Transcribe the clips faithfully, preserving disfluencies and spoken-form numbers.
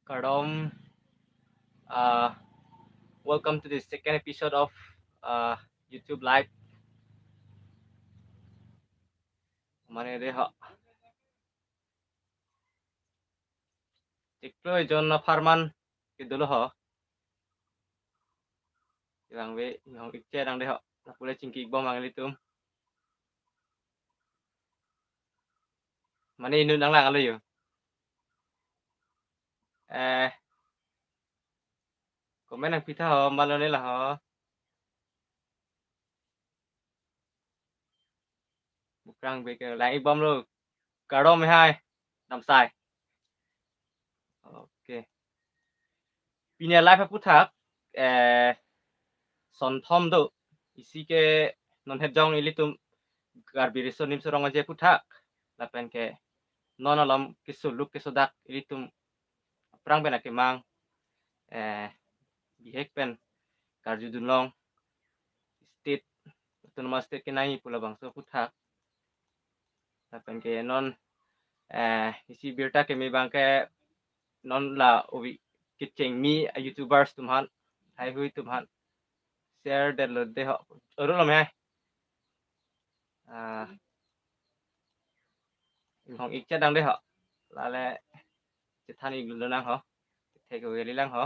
Kardom. Uh, welcome to the second episode of uh, YouTube Live. Mane de ho. Chiklo John na farman ke dolo ho. Ilang ve, inghong ikche nang de ho. Lapu le chingki ikbom ang ilitum. Mane inut nanglang alo yo. Eh. Comment nangpi tha ho, malone la ho. Bukrang beke lang ikbomlo. Kardom hai. Damsai. Okay. Pini a-live aphuthak, eh, sonthom do. Isi ke non het jong ilitum Karbi Riso Nimso Rong Aje aphuthak. Lapen ke non alam kesuluk kesodak ilitum aphrang pen akemang, eh, bihek pen karjudun long, state, autonomous state kenangji pu labangso aphuthak. Lapen ke non, eh, isi birta keme abang ke non la ovi kechengmi a-YouTubers atum aphan, haihui atum aphan share detlo de ho. Oro lo me hai. Ah, inghong ikche nang de ho. Lale chethan iklo nang ho. Thek-o eli lang ho.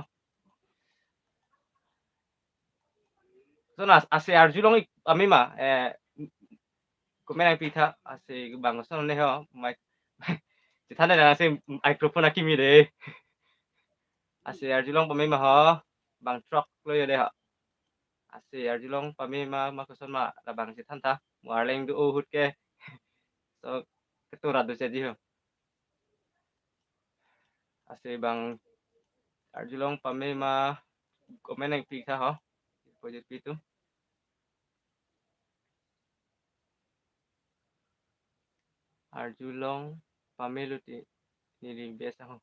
So na ase arjulong ik pame ma, eh, comment nangpi tha, ase bang son ne ho, mic chethan de nang, ase microphone akimi de. Ase arjulong pame ma ho, bang throk lo yo de ho. Ase arjulong pame ma, ma koson ma, labang chethan tha. Mo arleng do ahut ke. So, ketura do seji ho. Ase bang arjulong pame ma, comment nangpi tha ho. Project pi tu. Arjulong pamelo ti neli biasa ho.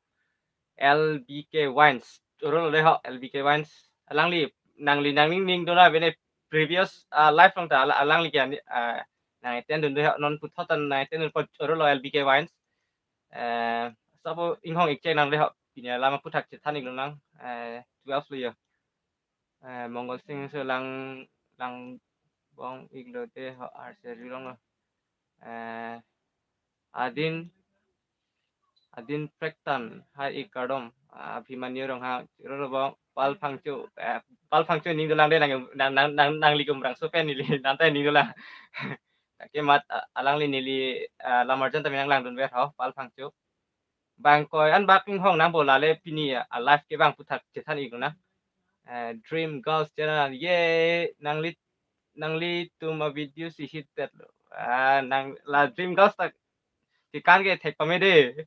L B K Wines. Oro lo de ho, L B K Wines. Alangli nangli nangning ning dona bene previous, ah, live along ta ala-, alangli ke ani, ah, nang attend dun de ho, non puthot ta nang attend dun po, oro lo L B K Wines. Eh, sapo inghong ikche nang de ho, pini alam aphuthak chethan iklo nang, eh, twelve lo yo. Eh, Mongol Sing so lang, lang bong iklo de ho, arse rilong lo. Eh, adin, adin prektan, hai ik kardom, ah, Abhimanyu Ronghang, roro bong, Pal Phangcho, eh, Pal Phangcho ning dolang de nang, nang, nang, nang, nangli kumrang so pen neli, nang ta ning dolang. Lake mat, ah, alangli neli, ah, lamarjan tame nanglangdun ver ho, Pal Phangcho. Bang koi an bak inghong nang bo lale pini a-live ke bang aphuthak chethan iklo nang. Eh, Dream Girls Channel, ye, nangli, nanglitum a-video si hit det lo. Ah, nang la Dream Girls ta kekan ke thek pame de.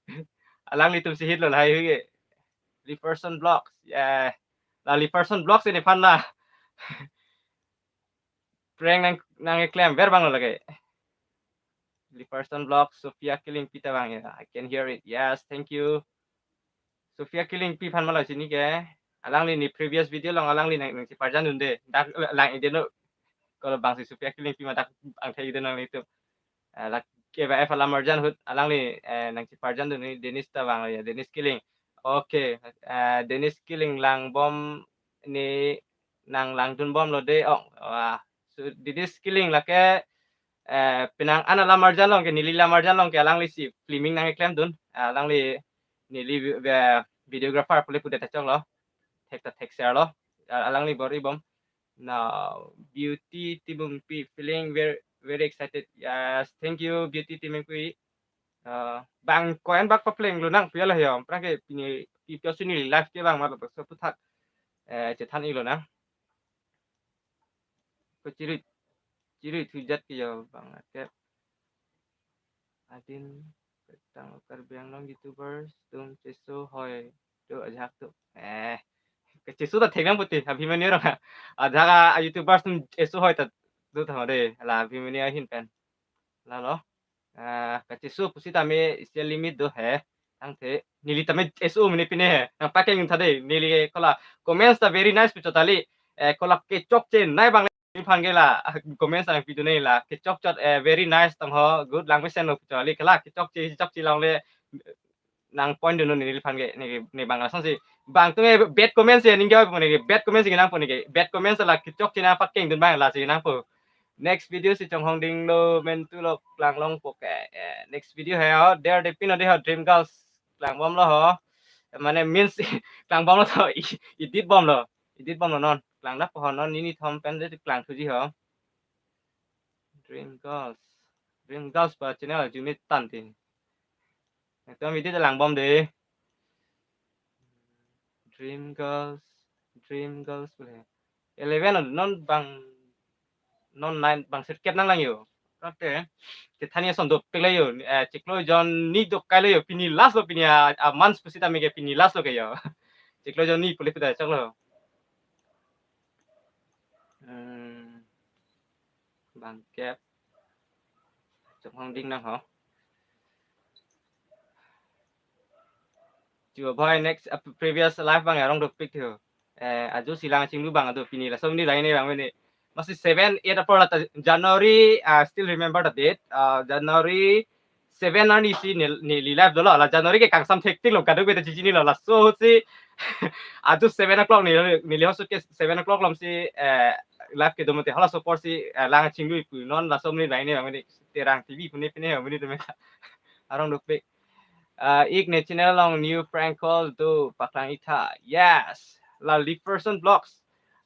Alanglitum si hit lo lahai hui ke. Liverson Vlogs, ya. La Liverson Vlogs ini aphan la. Prank nang, nang keklem ver bang lo lake. Liverson Vlog, Sophia Killing pi ta bang ya. I can hear it. Yes, thank you. Sophia Killing pi aphan ma lo chini ke. Alangli ne previous video along alangli nang, nangcheparjan dun de. Dak lang ide no. Kalau bang si Sophia Killing pi ma dak angthek ide nanglitum. Eh, lake K B F a lamarjan ahut alangli, eh, nangcheparjan dun ne Dennis ta bang lo ya, Dennis Killing. Okay, eh, Dennis Killing lang bom ne nanglangdun bom lo de ong. Wah, so Dennis Killing lake, eh, penang an a lamarjan along ke, neli lamarjan along ke alangli si filming nang keklem dun. Eh, alangli neli vi-, vi-, videographer pule pu det ta chok lo. Thek ta thek share lo. Eh, alangli bor-i bom. Now, Beauty Timungpi feeling very, very excited. Yes, thank you, Beauty Timungpi. Eh, bang koi an bak papleng lo nang pi ala ya, aphrang ke pini pi pi osuni live ke bang mat lo so aphuthak, eh, chethan iklo nang. Ko chiri, chiri thujat ke ya bang ke. Adin petang Karbi Anglong YouTubers atum cheso hoi do ajahak do. Eh, kecheso ta thek nang puti, Abhimanyu Ronghang. Ajahak a-YouTubers atum cheso hoi ta do tha de, la Abhimanyu ahin pen. Lalo. Ah, kacheso pusitame isi limit do he. Tangte neli tame cheso mene pine he. Nang pakeng tha de, neli ke kola comments ta very nice pu chot kali. Eh, kola kechokche nai bang le phan ke la, ah, comments nangpi dun ne la. Kechokchot, eh, very nice tang ho, good lang mesen lo pu chot kali. Kala kechokche, chokche long le nang point dun non neliphan ke, ne, ne bang lasonsi. Bang atum ke bad comments ya ningke pu, ne bad comments kenangpo, ne bad comments la kechok chenam pakeng dun bang lasi nangpo. Next video si Chonghong Dinglo, Mentu lo, klanglongpo ke. Eh, next video he ho, der de pino de ho, Dream Girls klangbomlo ho. Mane means klangbomlo to, i-, edit bomlo. Edit bomlo non. Klang dap ho non, nini thom pen de klangthuji ho. Dream Girls. Dream Girls pa channel arjume tangte. Ekdom edit langbom de. Dream Girls, Dream Girls pu le. Eleven non bang, non nine bang sirkep nanglang yo. Kate, chethan ason dopik lo yo, eh, chiklo jon ni dokai lo yo, pini last lo pini a, a months pusitame ke pini last lo ke yo. Chiklo jon ni pule pita choklo. Hmm. Bang kep. Chonghong Ding nang ho. Chuba boy next, uh, previous live bang arong dopik tho. Eh, ajo si Lang Chinglu bang ado pini laso mini lain ne bang mene. Masih seven, eight apor lata January, uh, still remember the date. Uh, January seven arni si neli, neli live dolo, la January ke kangsam thektik lo, kadokave ta chichinilo, laso si ajo seven o'clock neli, neli hosut ke seven o'clock lom si, eh, live kedo mate, halaso apor si, eh, Lang Chinglu pu non laso mini lain ne bang mene, Terang T V pune pine bang mene tame arong dopik. Uh, ik ne channel along new prank call do paklang ik tha. Yes. La Lipperson Vlogs.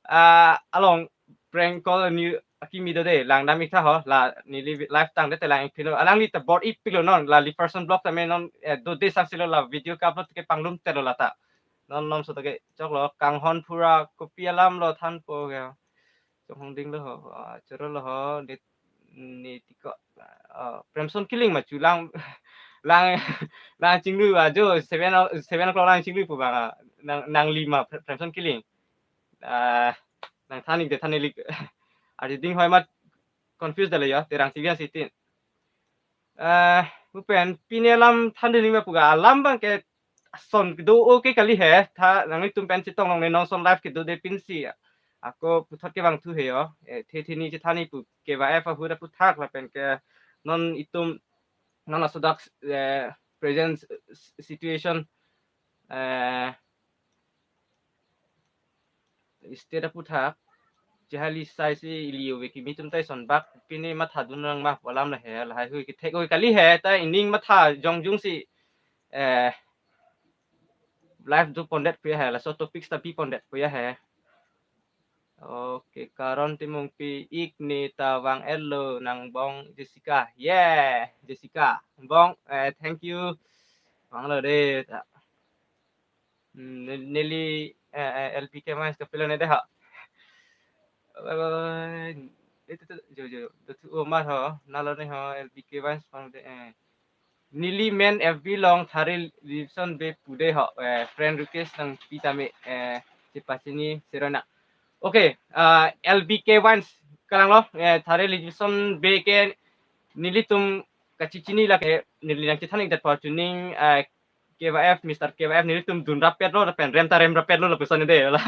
Uh, along prank call new akimi do de, langdam ik tha ho, la neli live tangte te lang ik philo. Alangli ta bor-ipik lo non, la Lipperson Vlog tame non, eh, do de saksi lo la video ka upload ke panglumtelo lata. Non non so ta ke choklo, Kanghon Phura kopi alam lo thanpo ke. Chonghong Dinglo ho, ah, choro lo ho, ne, ne tiko, ah, Premson Killing ma chu Lang, Lang, Lang Chinglu ajo seven o-, seven o'clock Lang Chinglu pu bang, ah, nang, nangli ma Pre-, Premson Killing. Ah, nang than ik de than ik lik. Ardi ding hoi ma confuse dale yo, Terang T V asitin. Eh, upen pine alam than de nima pu ga alam bang ke ason kedo okay kali he, tha nanglitum pen chetong longle non ason live kedo de pinsi. Ako puthot kevangthu he yo. Eh, the the ni chethan ik pu K Y F ahut aputhak lapen ke non itum non asodak, eh, present s-, situation, eh, state aputhak, chehali sai si ili ove kimi atum ta ason bak pine matha dun nang ma pu alam la he, lahai hui kethek oi kali he, ta ining matha jongjung si, eh, live do pondet pu ya he, laso topics ta pi pondet pu ya he. Okay, Karon Timungpi, ik ne ta vang-etlo nang bong Jessica. Yeah, Jessica. Bong, eh, thank you. Vanglo de ta. Hmm, ne-, neli, eh, eh, L P K Vines kapilo ne de ha. Eh, itu tu, jo, jo, jo. Tu, oh, mar ho, nalo ne ho, L P K Vines pang de, eh. Neli men F B along Thare Lipson Bey pu de ho, eh, friend request nangpi tame, eh, chepachini serona. Okay, ah, L B K Vines kalanglo, eh, Thare Lipson Bey ke nelitum kachechini lake neli nangchethan ik det pu chuning, eh, K Y F, Mister K Y F nelitum dun rappetlo, lapen rem ta rem rappetlo, lapuson de la.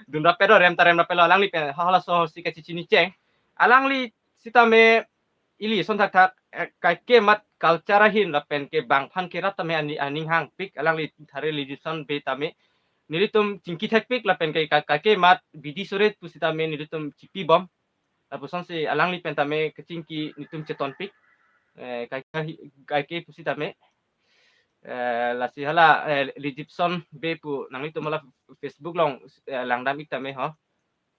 Dun rappetlo, rem ta rem rappetlo, alangli pen halaso si kachechini cheng. Alangli sitame ili ason thakthak, eh, kaike mat culture ahin lapen ke bang aphan kerat tame ani-, aning hangpik, alangli Thare Lipson Bey tame nelitum chingki thekpik lapen ke ka-, kaike mat bidi sore pusitame nelitum chipibom. Lapuson si alangli pen tame kachingki nelitum chetonpik. Eh, kaike hi-, kaike pusitame. Eh, lasi hala, eh, Lipson Bey pu nanglitum hala Facebook along, eh, langdam ik tame ho.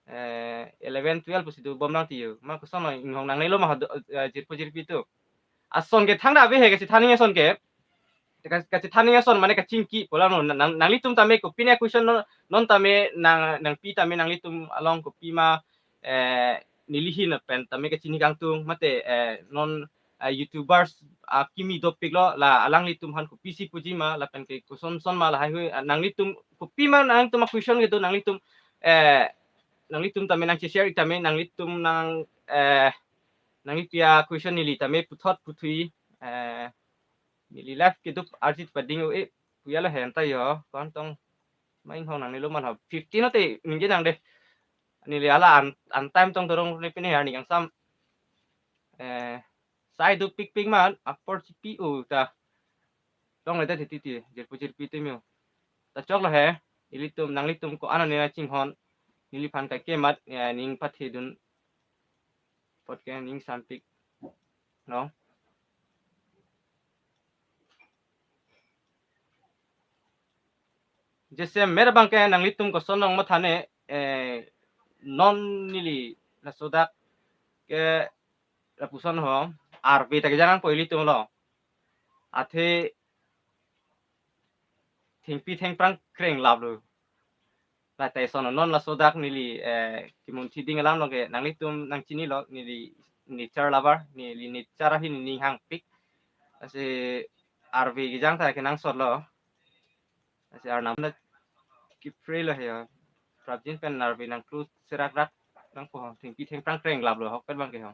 Eh, eleven, twelve pusi dobom nang tiyo. Ma koson lo inghong nangnelo ma ho do, eh, jirpo jirpi tu. Ason ke thangta ave he kachethan ik ason ke. Ka-, kachethan ik ason mane kachingki pu alam lo nang, nanglitum tame kopine question non, non tame nang, nangpi tame nanglitum along kopima, eh, neli ahin pen tame kachini kangtung mate, eh, non, eh, YouTubers, ah, kimi dopiklo la alanglitum aphan kopisi puji ma lapen ke koson son ma lahai hui, ah, nanglitum kopima nangtum a-question kedo nanglitum, eh, nanglitum tame nangcheshare ik tame nanglitum nang, eh, nangli pi a-question neli tame puthot puthui, eh, neli live kedo arjit pading o e puya lo hen ta yo kontong ma inghong nangnelo man ho fifteen ote ningje nang de neli hala an, an time tong dorong ne pine arni kangsam, eh, sai dopikpik man apor chipi o ta. Tong le det titi, jirpo jirpi atum yo. Ta choklo he, ilitum, nanglitum ko-an anena chinghon, neliphan kaike mat, eh, ning pathedun, apot ke ning sampik, no? Jasemet abang ke nanglitum koson nang mathane, eh, non neli laso dak ke lapuson ho, arve ta kejang nangpo ilitum lo. Athe thengpi thengphrang kreng laplo. La ta eson non laso dak neli, eh, kimun thiding alam lo ke nanglitum nangchinilo, neli, nature lover, neli nature ahin ning hangpik. Lasi arve kejang ta kenangsot lo. Lasi arnam na kipre lo he yo. Prapjin pen arve nangklu serak rak nangpo, thengpi thengphrang kreng laplo ahokpet abang ke ho.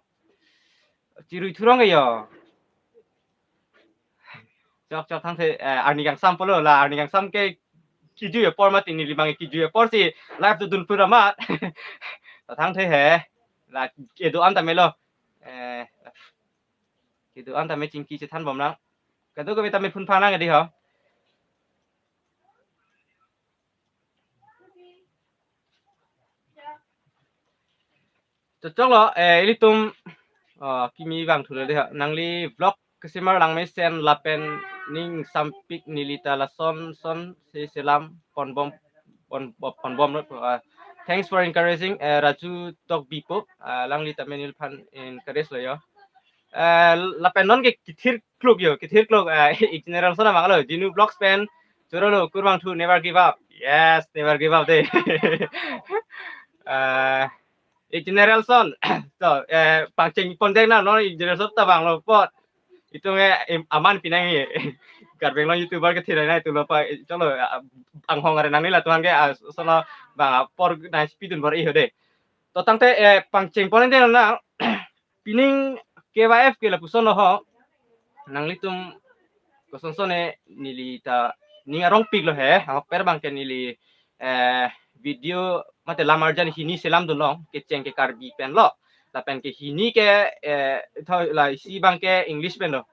Chirui thurong ke yo. Chok chok thangthe, eh, arni kangsam pulo, la arni kangsam ke kejui apor mati, neli abang kejui apor si live dodun pura mat. Ta thangthe he. La kedo-an ta melo. Eh, kedo-an ta me chingki chethan bom nang. Kadokave ta me phun phang nang di ho. Choklo, eh, ilitum, ah, kimi vangthulo de ha. Nangli vlog kesemar lang mesen lapen ning sampik, neli ta lason son si selam ponbom, pon, ponbom, ah, thanks for encouraging, eh, Raju Tokbipo, ah, alangli ta neliphan encourage lo yo. Eh, lapen non ke kethir kluk yo, kethir kluk, eh, ik general son abang lo, Jinu Vlogs pen, choro lo, kurvangthu, never give up. Yes, never give up de. Eh, ik general son, to, eh, pangcheng pon deng na, non ik general son ta vanglo apot. Itum ke, em, aman pinang ye. Karbi Anglong YouTuber kethir na itum lo pa, eh, choklo, ah, anghong are nangli latum ke, ah, sono bang, ah, apor nangpidun bor-i ho de. To tangte, eh, pangcheng pon deng na, pining K Y F ke lapuson lo ho, nanglitum koson sone neli ta ning arongpik lo he, ahokpet abang ke neli, eh, video mate lam arjan hini selam dun long, kecheng ke Karbi pen lo, lapen ke hini ke, eh, tho la isi abang ke English pen lo.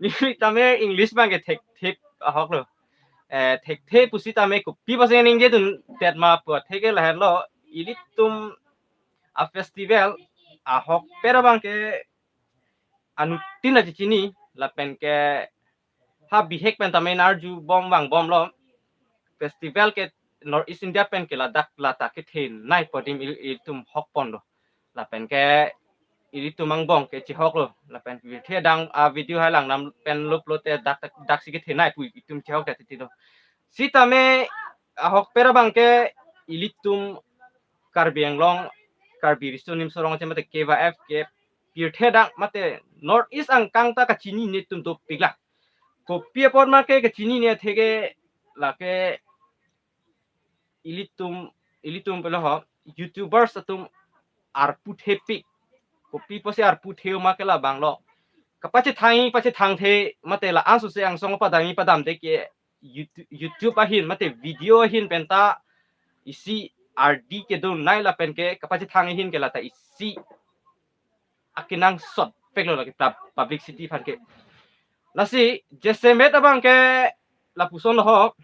Neli tame English abang ke thekthe ahok lo. Eh, thekthe pusitame kopi apotsi ningje dun det ma pu atheke lahenlo, ilitum a-festival ahokpet abang ke anuttin ta chechini, lapen ke ha bihek pen tame narju bom vangbom lo. Festival ke North East India pen ke ladak lata kethenei pu adim il-, ilitum hok pon lo. Lapen ke ilitum angbong ke chehok lo. Lapen pirthe adang a-video hai langnam pen luplo te dak, dak si kethenei pu itum chehok ta titi lo. Sitame ahokpet abang ke ilitum Karbi Anglong, Karbi Riso Nimso Rong Aje mate K Y F ke pirthe adang mate North East angkang ta kachinine atum dopik la. Kopi apot ma ke kachinine atheke lake ilitum, ilitum pulo ho, YouTubers atum arpu thepik. Kopi apotsi arpu the ma ke labang lo. Kapachethang, pachethangthe mate la-an sose angsong padam padamde ke YouTube, YouTube ahin mate video ahin pen ta isi ardi kedonei lapen ke kapachethang ahin ke lata isi akenangsot pek lo lake pub-, publicity aphan ke. Lasi jasemet abang ke lapuson lo ho,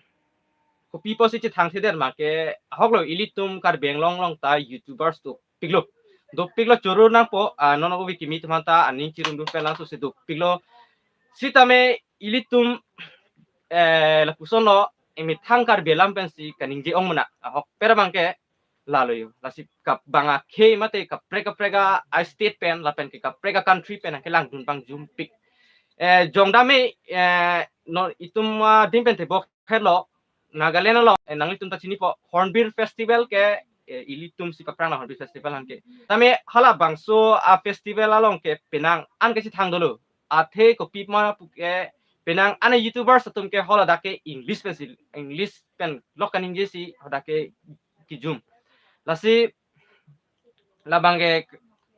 kopi apotsi chethangthedet ma ke ahok lo, ilitum Karbi Anglong along ta YouTubers dopik lo. Dopik lo, choro nangpo, ah, non ove kimi atum aphan ta aning chirumdun pen langsose dopik lo. Sitame ilitum, eh, lapuson lo, emethang Karbi alam pensi kaningje ong mena, ahokpet abang ke lalo yo. Lasi kap bang akhei mate kaprek kaprek a-state pen lapen ke kaprek a-country pen kelangdun abang jumpik. Eh, jongdame, eh, non itum, ah, adim pen tebok helo, Nagaland along, eh, nanglitum ta chinipo, Hornbill Festival ke, eh, ilitum si paprang la Hornbill Festival aphan ke. Tame halabangso a-festival along ke penang an kachethang dolo. Athe kopi ma pu ke penang an YouTubers atum ke haladak ke English pensi, English pen lok kaningje si hadak ke kijum. Lasi labang ke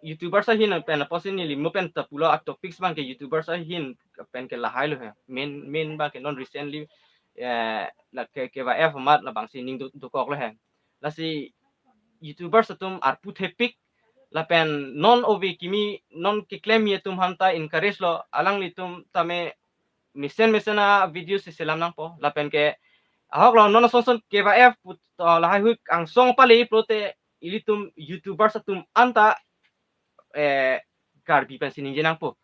YouTubers ahin pen apotsi neli mo pen ta pulo, a-topics abang ke YouTubers ahin pen ke lahai lo he. Main, main abang ke non recently, eh, lake K Y F amat labangsi ning do-, dokok lo he. Lasi YouTubers atum arpu thepik lapen non ove kimi, non keklem mi atum aphan ta encourage lo, alanglitum tame mesen mesen a-video si selam nangpo. Lapen ke ahok lo non ason son K Y F put, uh, lahai hui angsong pale pulote ilitum YouTubers atum anta, eh, Karbi pensi ningje nangpo.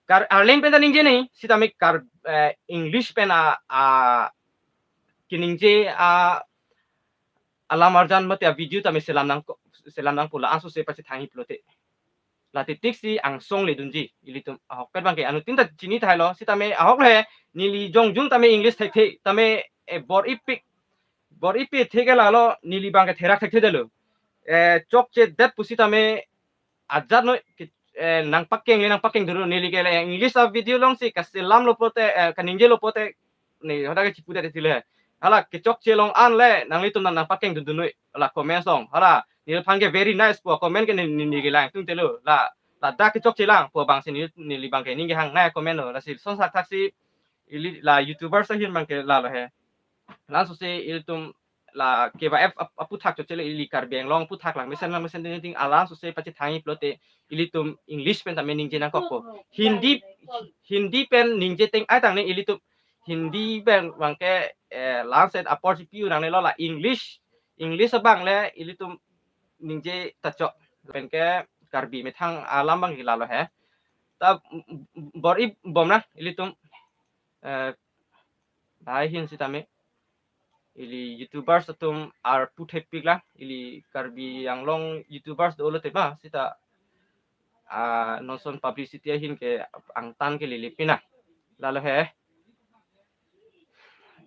Kar Arleng pen ta ningje nangji, sitame Kar, eh, English pen a, a, keningje a, alam arjan mate a-video tame selam nang, selam nangpo, la-an sose pachethangji pulote. La titik si angsong le dunji, ilitum ahok pen abangke anuttin ta chini thailo, sitame ahok le, neli jongjung tame English thekthe, tame, eh, bor-ipik, bor-ipi theke lalo, neli abangke therak thekthedetlo. Eh, chokche det pusitame ajat noi ke, eh, nangpakeng le nangpakeng dulu, neli ke le English a-video along si kaselam lo pulote, eh, kaningje lo pulote, ne hadak ke chipudet tile. Hala kechokche along an le nanglitum nang nangpakeng dundun noi la comment along. Hala neliphan ke very nice pu comment ke ne, ne, neli ke langtungte lo. La, ladak kechokche lang pu abang si ne, neli abangke ning kehang nai comment lo. Lasi son sakthaksi ili la YouTubers ahin abangke lalo he. La-an sose ilitum la K Y F ap-, aphuthak chokche le, ili Karbi Anglong aphuthak lang mesen lang mesen ding ding, la-an sose pachethangji pulote ilitum English pen tame ningje nangkokpo. Hindi, Hindi pen ningje teng ai tang ne ilitum Hindi pen abangke, eh, langset apor si pi-u nangne lo, la English, English abang le ilitum ningje ta chok. Pen ke Karbi methang alam abangke lalo he. Ta, mm, mm, bor-ibom na ilitum, eh, lahai ahin sitame ili YouTubers atum arpu thepik la, ili Karbi Anglong YouTubers dolo tema sita, ah, non ason publicity ahin ke angtan ke lili pina. Lalo he.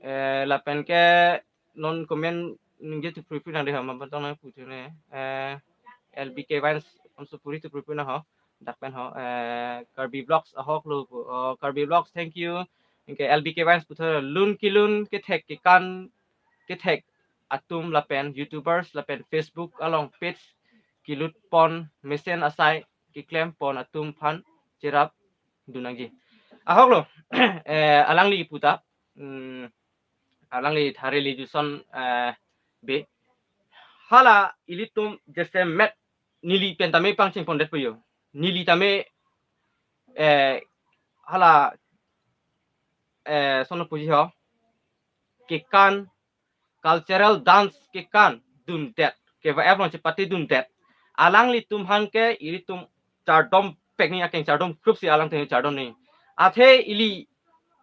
Eh, lapen ke non comment ningje tu prepare nang de ha, ma bantong nang putune. Eh, L B K Vines, am supuri tu prepare nang ho. Dak pen ho, eh, Karbi Vlogs ahok lo pu. Oh, Karbi Vlogs, thank you. Anke L B K Vines puthot lun kelun kethek kekan kethek atum lapen YouTubers lapen Facebook along page kelut pon mesen asai keklem pon atum aphan cherap dun nangji. Ahok lo, eh, alangli puta, mm, alangli thari li juson, eh, be. Hala ilitum jasemet neli pen tame pangcheng pondet puyo. Neli tame, eh, hala, eh, sono puji ho. Kekan, cultural dance kekan dundet. K Y F along chepate dundet. Alanglitum aphan ke ilitum chardom pek ni, akeng chardom group si alangtum chardom ni. Athe ili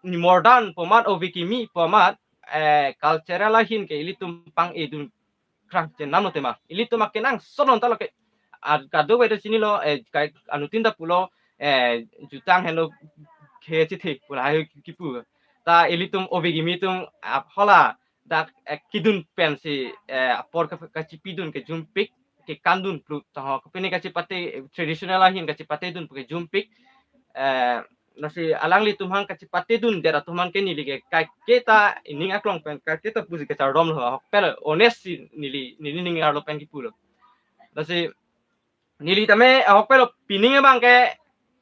ni modern pu amat, ove kimi pu amat, eh, cultural ahin ke ilitum pang-e dun krang chenam lo tema. Ilitum akenangsot along ta lo ke. Ad kado wedo chinilo, eh, kai anuttin ta pulo, eh, jutang henlo kechethe pu lahai kipu. Ta ilitum ove kimi atum, ah, hala dak, eh, kedun pensi, eh, apor ka, kachipidun kejumpik, kekan dun plut ta ho, kapine kachepate, eh, traditional ahin kachepate dun pu kejumpik, eh, lasi alanglitum aphan kachepate dundet atum aphan ke neli ke kaiketa ining aklong pen kaiketa pusi kachardom lo, ahok pelo honest si neli, neli ning arlo pen kipulo. Lasi neli tame ahok pelo pining abang ke,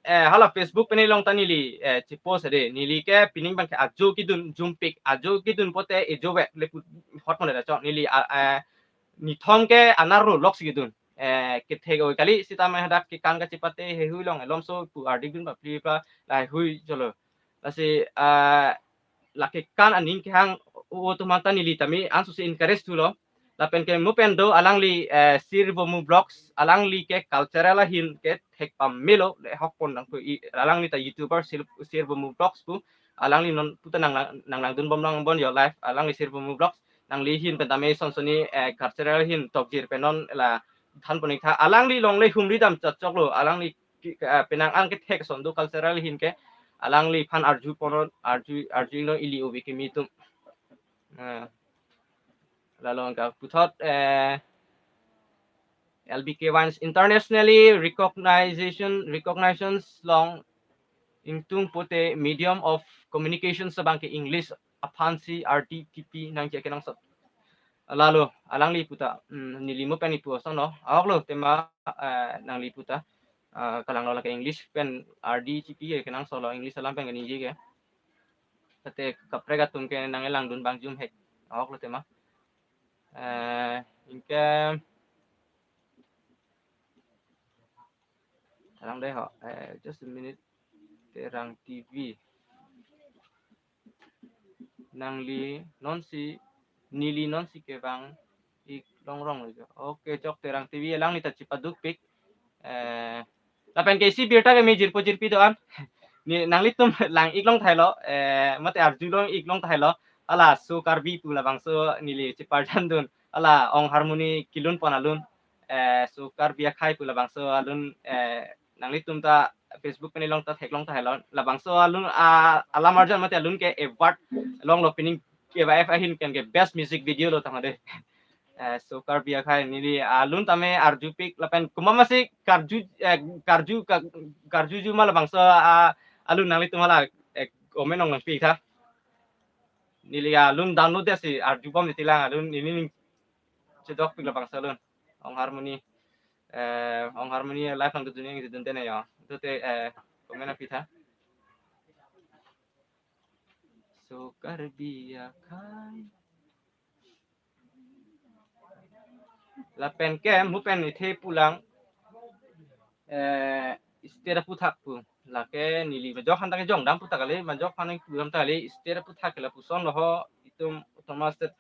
eh, hala Facebook pen along ta neli, eh, chipost de. Neli ke pining abang ke ajo kedun jumpik, ajo kedun pote ejo vek le pu hot mone da chok. Neli, ah, eh, nithom ke anerlo lok si kedun. Eh, kethek oi kali sitame hadak kekan kachepate heihui along elomso pu ardik dun ba phli pla lahai hui cholo. Lasi, ah, la kekan aning kehang o atum aphan ta neli tame ansose encourage thulo. Lapen ke mo pen do alangli, eh, Sirvomu Vlogs, alangli ke cultural ahin kethek pamelo le hok pon nang pu i, alangli ta YouTuber Sir, Sirvomu Vlogs pu, alangli non puta nang, nang, nangdun bom lang bon yo live, alangli Sirvomu Vlogs, nangli ahin pen tame son soni, eh, cultural ahin tokjir pen non la than ponik tha, alangli longle humri dam chot choklo, alangli ki, eh, penang an kethek ason do cultural ahin ke, alangliphan arju pon non, arju, arju non ili ove kimi atum. Eh, lalo anke puthot, eh, L B K Vines internationally recognition, recognitions along ingtung pote medium of communication abang ke English aphan si R T T P nangji akenangsot. Lalo alangli puta, mm, neli mo pen ipu ason lo. Ahok lo tema, eh, nangli puta, eh, kalang lo lake English pen R T T P kenangsot lo, English alam pen keningje ke. Tate kaprek atum ke nang elang dun bang jum hek. Ahok lo tema. Eh, anke Terang deh ho. Eh, just a minute. Terang T V. Nangli nonsi, neli nonsi kevang ik longrong lo jo. Okay, Jok Terang T V alangli ta chepadukpik. Eh, lapen ke isi birta ke me jirpo jirpi do-an. Ne nanglitum lang ik long tahai lo, eh, mate arju long ik long tahai lo. Hala So Karbi pu labangso neli cheparjandun. Hala Ong Harmony kelun pon alun. Eh, So Karbi akhai pu labangso alun, eh, nanglitum ta Facebook pen along ta theklong tahai lo. Labangso alun, ah, alam arjan mate alun ke award longlo, pining K Y F ahin pen ke best music video lo tangde. Eh, So Karbi akhai neli alun tame arjupik lapen komat masi karju, eh, karju ka-, karjuju ma labangso, ah, alun nanglitum hala, eh, comment ong nangpik tha. Neli alun download det si arjubom niti lang alun neli ning chedokpik labangso alun. Ong Harmony, eh, Ong Harmony live nangdun dunia ngi dun tene ya. Itu te, eh, comment nangpik tha. So Karbi akhai. Lapen ke mu pen ithe pulang, eh, state aphuthak pu. Lake neli majok han tang jongdam aphuthak kali, majok han puram ta kali, state aphuthak ke lapuson lo ho, itum autonomous state.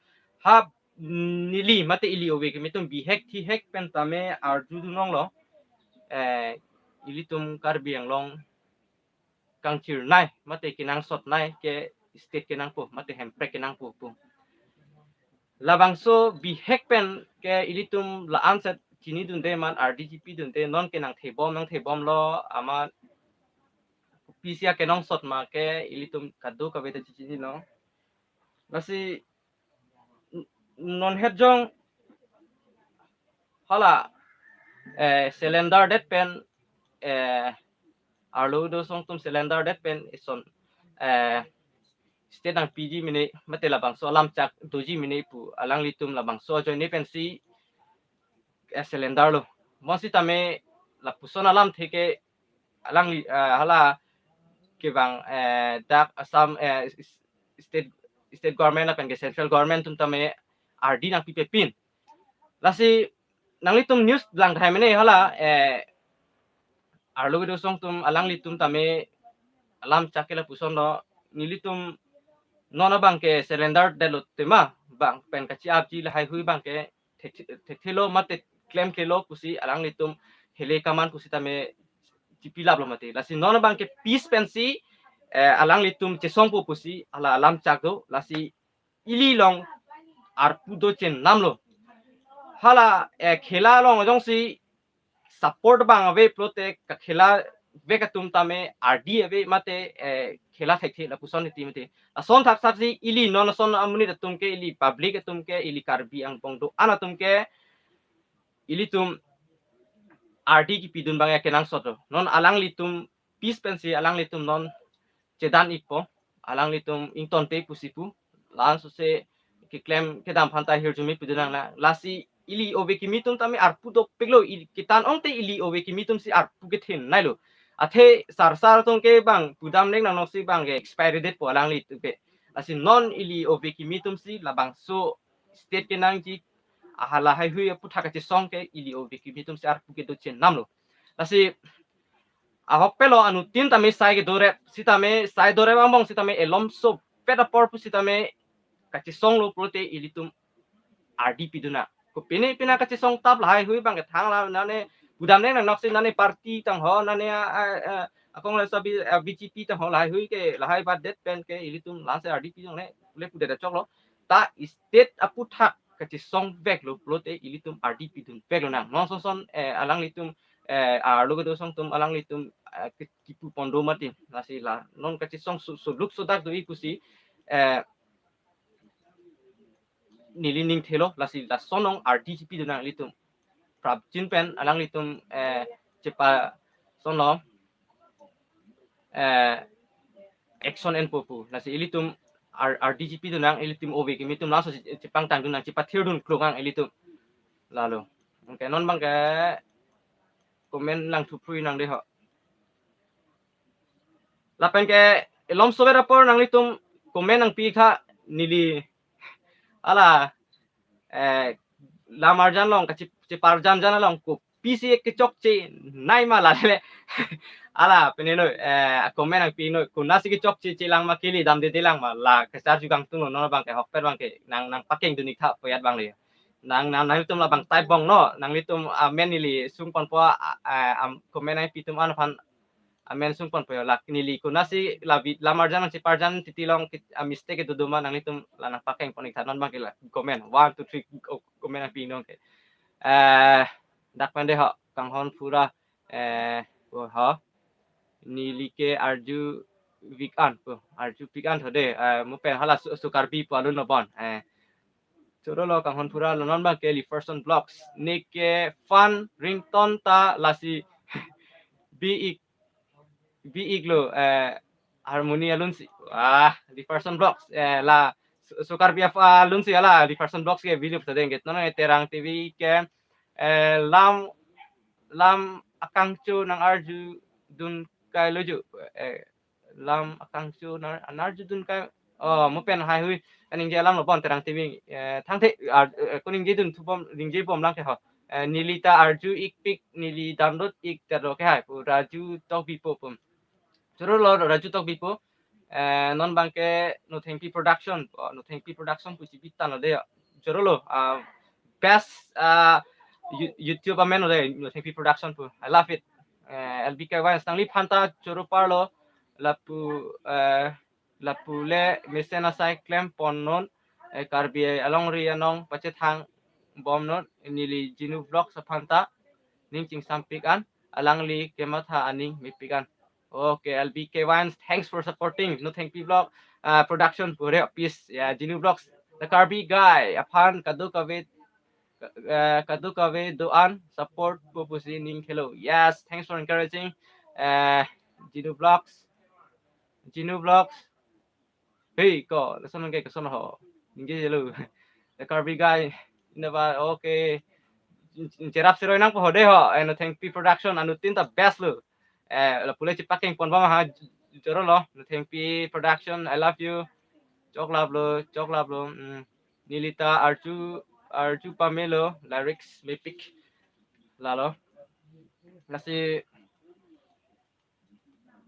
Ha neli mate ili ove kimi atum bihek thihek pen tame arjudun longlo. Eh, ilitum Karbi Anglong kangchirnei mate kenangsotnei ke state kenangpo mate hemprek kenangpo pu. Labangso bihek pen ke ilitum la-an set chinidunde man R D G P dunde, non ke nangthebom nangthebomlo amat pisi akenangsot ma ke ilitum kadokave ta chichinilo. Lasi n-, non het jong hala, eh, cylinder det pen, eh, arlo do song atum cylinder det pen ison, eh, state nangpiji mene mate labangso alam chak doji mene pu alanglitum labangso ajoine pensi, eh, cylinder lo. Mo sitame lapuson alamthe ke alangli, eh, hala kevang, eh, dak Assam, eh, s-, state, state government lapen ke central government atum tame R D nangpipe pin. Lasi nanglitum news lang thai mene hala, eh, arlo kedo song atum alanglitum tame alam chak ke lapuson lo, nelitum non abang ke cylinder detlo tema bang pen kachi-apji lahai hui abang ke the-, the-, thethelo mate klemklelo pusi alanglitum hele kaman pusitame chipilaplo mate. Lasi non abang ke peace pensi, eh, alanglitum chesongpo pusi hala alam chak do, lasi ili along arpu do chenamlo. Hala, eh, khela along jongsi support abang ave pulote kakhela vek atum tame R D ave mate, eh, khela thekthe lapuson iti mate. Lason thakthak si ili non ason amonit atum ke, ili public atum ke, ili Karbi angbong do-an atum ke ilitum R D kipidun abang ya kenangsot lo. Non alanglitum peace pensi alanglitum non chedan ikpo, alanglitum ingtonte pusi pu, la-an sose keklem kedam aphan ta hirjume pidun nang na. Lasi ili ove kimi atum tame arpu dopiklo, ili ketan ongte ili ove kimi atum si arpu kethenei lo. Athe sarsar atum ke bang pudam neng nangnoksi bang ke expiry date po alanglitum ke. Lasi non ili ove kimi atum si labangso state kenangji ahala haihui aphuthak kachesong ke ili ove kimi atum si arpu kedo chenamlo. Lasi ahok pelo anuttin tame sai kedorep, sitame sai dorep angbong sitame elom sopet apor pusitame kachesonglo pulote ilitum R D pidun nang. Kopine pine kachesong tap lahai hui abang ke thang la nane pudam neng nangnoksi nane party tangho nane a, a, a, a Congress a B-, a B J P tangho lahai hui ke lahai bat det pen ke ilitum la-ansi R D pidun nang pule pudet choklo. Ta state aphuthak kachesong veklo pulote ilitum R D pidun veklo nang. Non son son, eh, alanglitum, eh, arlo kedo song atum alanglitum, eh, ki-, kipu pon do mati. Lasi la non kachesong su-, suluk sudak do-ik pusi, eh, neli ning thelo, lasi lason ong R D chipidun nang ilitum. Prapjin pen alanglitum, eh, chepa son lo, eh, action enpo pu. Lasi ilitum R-, R D chipidun nang, ilitum ove kimi atum laso che-, chepangtangdun nang, chepathirdun klong nang ilitum. Lalo. Okay, non abang ke comment langthu phrui nang de ho. Lapen ke elom sopet apor nanglitum comment nangpi tha, neli hala, eh, lam arjan along kachi-, cheparjam jan along ko pisi kechokche nai ma la le. Ala pine noi, eh, comment nangpi noi, konatsi kechokche chelang ma, kele damdede lang ma, la kacharju kangtung lo, non abang ke ahokpet abang ke nang, nangpakengdun ik tha pu ajat abang le. Nang, nang, nanglitum labang type bong no, nanglitum amen neli sungponpo, a, a, am, comment nangpi atum an aphan amen sungponpo, la neli konatsi la vi-, lam arjan nangcheparjan titi along ki-, a mistake kedo do ma, nanglitum la nangpakengpon ik tha, non abang ke la comment one, two, three, o, comment nangpi non ke. Eh, dak pen de ho, Kanghon Phura, eh, o ho, neli ke arju pik an pu, arju pik an tho de, eh, mo pen hala su-, su Karbi pu alun lo bon, eh. Choro lo Kanghon Phura lo, non abang ke Liferson Vlogs. Ne ke fan ringtone ta lasi bi ik, bi ik lo, eh, harmony alunsi. Ah, Liferson Vlogs, eh, la su-, su Karbi af-, alunsi ala Liferson Vlogs ke video sa dengget. Non Terang T V ke, eh, lam, lam akangcho nang arjudun kai lo ju, eh, lam akangcho nang, nang arjudun kai. Oh, mo pen haihui kaningje alam lo bon Terang T V, eh, thangthe, ah, eh, koningjedun thubom, ningjebom lang ke ho. Eh, neli ta arju ikpik, neli download ik ta do ke hai pu Raju Tokbipo pu. Choro lo Raju Tokbipo. Eh, non abang ke Nothengpi Production, oh, Nothengpi Production pusi bitan lo de. Choro lo, ah, best, ah, You-, YouTube amen lo de, Nothengpi Production pu. I love it. Eh, L B K Wines nangliphan ta choro parlo, lapu, eh, lapu le mesen asai klempon non, eh, Karbi alongri anong pachethang bom non, neli Jinu Vlogs aphan ta ning chingsampik an, alangli kematha aning mepik an. Okay, L B K Wines, thanks for supporting Nothengpi Vlog, uh, Production pu re, peace. Ya, Jinu Vlogs, the Karbi guy, aphan kadokave, uh, kadokave do-an support po pusi ning khelo. Yes, thanks for encouraging, uh, Jinu Vlogs, Jinu Vlogs. Hey, ko, lason ke, koson ho. Ningje je lo. The Karbi guy, never, okay. Cherap siroi nangpo ho de ho. Eh, Nothengpi Production, anuttin ta best lo. Eh, lapu le chepakengpon bom ha, choro lo. Nothengpi Production, I love you. Chok lap lo, chok lap lo. Mm. Neli ta arju, arju pamelo, lyrics mepik. Lalo. Lasi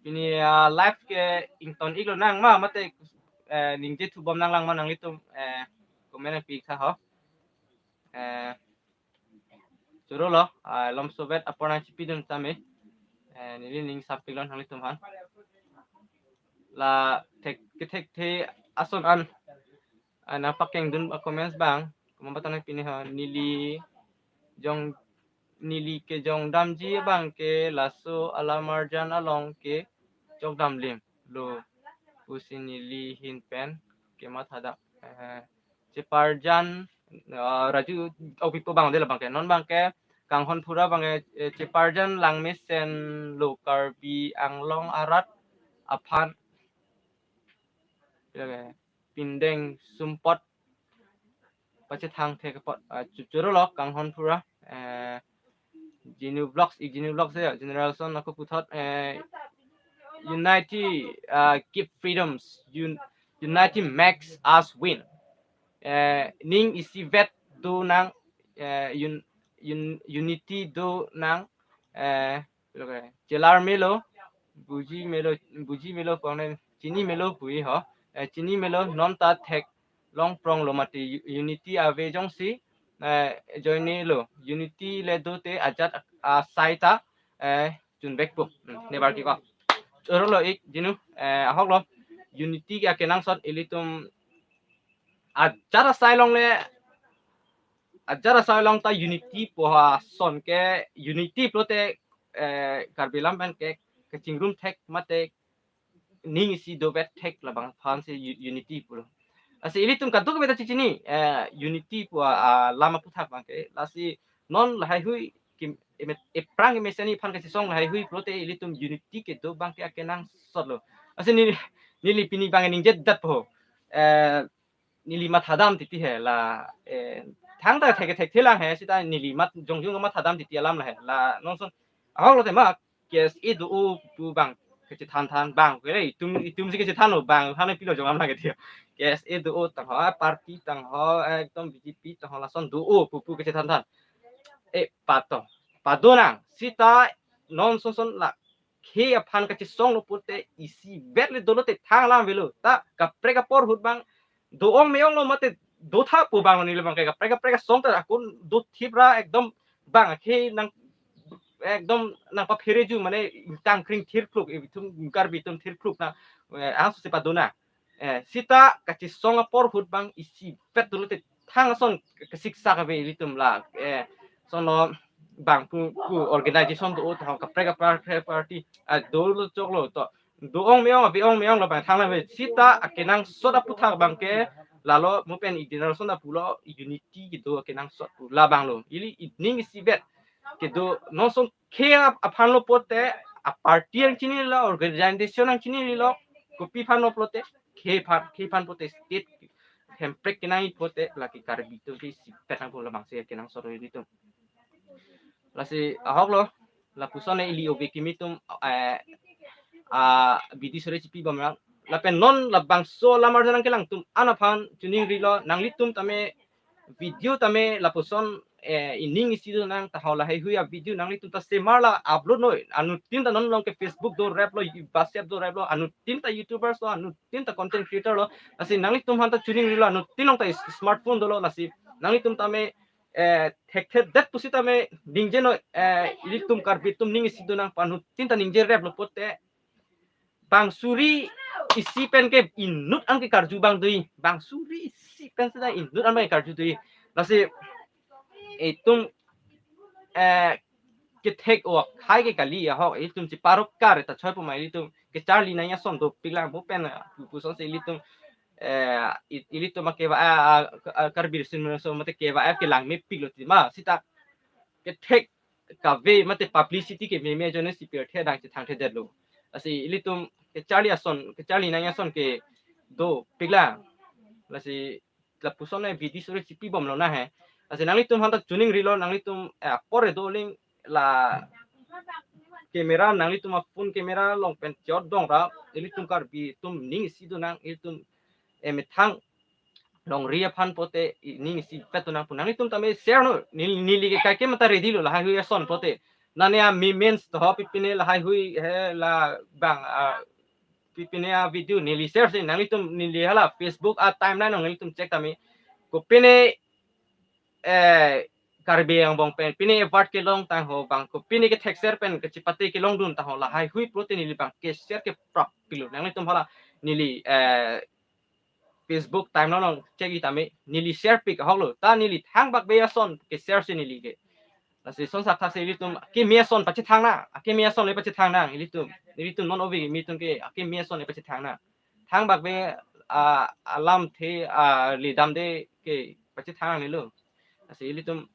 pini, ah, live ke ington ik lo nang ma, mate, eh, ningje thubom nang lang ma, nanglitum, eh, comment nangpi ik tha ho. Eh, choro lo, ah, lom sovet apor nangchipidun tame. Eh, neli ningsampik lo nanglitum aphan. La thek, kethekthe ason an, ah, nangpakengdun a comments abang, komat batan pini ho, neli jong, neli kejong damji abang ke laso alam arjan along ke chokdam lim lo pusi neli ahin pen kematha dam, eh, cheparjan, eh, Raju Tokbipo abang de labang ke. Non abang ke Kanghon Phura abang ke, eh, cheparjan langmesen lo Karbi Anglong arat aphan. Ya, pindeng sumpot pachethang thek apot, ah, chu-, choro lo Kanghon Phura, eh, Jinu Vlogs, ik Jinu Vlogs ya, Generation ako puthot, eh, unity, ah, give freedoms, un-, unity makes us win. Eh, ning isivet do nang, eh, un-, un-, unity do nang, eh, lo ke, chelar melo, buji melo, buji melo, pone chini melo pu-i ho. Eh, chini melo, non ta theklong prong lo mati u-, unity ave jongsi, eh, joine lo. Unity le do te ajat asai ta, eh, chunbek pu. Hmm, nebar ki ko. Choro lo ik Jinu, eh, ahok lo. Unity ke akenangsot ilitum ajat asai along le, ajat asai along ta unity pu ason ke, unity pulote, eh, Karbi alam pen ke kachingrum thek mate ning isi dovet thek labang aphansi u-, unity pulo. Lasi ilitum kadokave ta chechini, eh, unity pu a, a, alam aputhak abang ke. Lasi non lahaihui kim, emet, ephrang emesen aphan kachesong lahaihui pulote ilitum unity kedo abang ke akenangsot lo. Lasi neli, neli pini abang ningjedet po. Eh, neli mathadam titi he la, eh, thangta thek thekthe lang he, seta neli mat jongjong mathadam titi alam la he. La non ason ahok lo tema, K S A do-o pu abang kachethan than abang, kere itum, itumsi kachethan lo abang, hana pilo jong alam lage dia. K S A do-o tang ho, party tang ho, ekdom B J P tang ho, lason do-o pu pu kachethan than. Eh, pato. pado nang. Sita non sonson la khei aphan kachesonglo pulote isivet le dolo te thang alam avelo. Ta kaprek apor ahut abang do-ong me-onglo mate dotha pu abang neli abang ke kaprek kaprek asong ta akun dothip ra ekdom bang akhei nang ekdom nangpaphereju mane tang kring thirphluk itum Karbi atum thirphluk na, eh, angsose pado nang. Eh, sita kachesong apor ahut abang isivet dolo te thang ason kasiksak ave ilitum la, eh, sono bang pu, pu organization do-o ta kaprek kaprek party, ah, dolo choklo to do-ong me-ong, ave-ong me-ong lo bang thang ave. Sita akenangsot aputhak abang ke lalo mo pen i generation apulo unity kedo akenangsot pu labanglo. Ili ining isivet kedo non sonkhei aphan lo pulote aparty ang chinilo, organization ang chinilo, kopi aphan lo pulote khei aphan, khei aphan pulote state Hemprek kenangji pulote lake Karbi atum ke isivet nangpo labangsi akenangsot ilitum. Lasi ahoklo, lapuson ili ove kimi atum, eh, ah, bidi sore chipibom nang. Lapen non labangso lamar janang kelang atum an aphan chiningrilo, nanglitum tame video tame lapuson, eh, ining isi do nang tahai lahai hui avideo nanglitum ta semar la upload noi. Anuttin ta non along ke Facebook doreplo, WhatsApp doreplo, anuttin ta YouTubers lo, anuttin ta content creator lo. Lasi nanglitum aphan ta chiningrilo, anuttin along ta is-, smartphone dolo, lasi nanglitum tame, eh, thekthe det pusitame ningje noi, eh, ilitum Karbi atum ning isi do nang pu anuttin ta ningjereplo pulote bang suri isi pen ke inut an ke karju abang doi. Bang suri isi pen seta inut an abang ke karju doi. Lasi itum, eh, kethek o hai ke kali ahok itum chiparokar ta choi pu ma ilitum kecharli nangji ason dopik lang bo pen, ah, pu, pusonsi ilitum, eh, i-, ilitum ma keva, ah, ah, ah, Karbi Riso Nimso mate keva, ah, kelang mepiklo ti ma sita kethek kave mate publicity kememe ajoine si pirthe adang chethangthedetlo. Lasi ilitum kecharli ason, kecharli nangji ason ke dopik lang. Lasi lapuson e bidi sore chipibomlo na he. Lasi nanglitum aphan ta chiningrilo, nanglitum, eh, apor e doling la camera, nanglitum aphone camera along pen chot dong ra, ilitum Karbi atum ning isi do nang, ilitum, eh, methang longri aphan pulote ining isivet do nang pu nanglitum tame share noi. Nel-, neli ke kaike mata ready lo lahai hui ason pulote. Nane a memes to ho pipine lahai hui he la bang, ah, pipine avideo neli share si nanglitum neli hala Facebook a timeline along nanglitum check tame. Kopine, eh, Karbi angbong pen pine award kelong tang ho bang kopine kethekser pen kachipate kelongdun tang ho lahai hui pulote neli bang ke share ke prap pilo. Nanglitum hala neli, eh, Facebook timeline along check-ji tame neli share pik ahoklo. Ta neli thangbak be ason ke share si neli ke. Lasi sonsakthak si ilitum akimi ason pachethang nang, akimi ason le pachethang nang ilitum. Ilitum non ove kimi atum ke akimi ason le pachethang nang. Thangbak be, ah, alamthe, ah, ledamde ke pachethang nangnelo. Lasi ilitum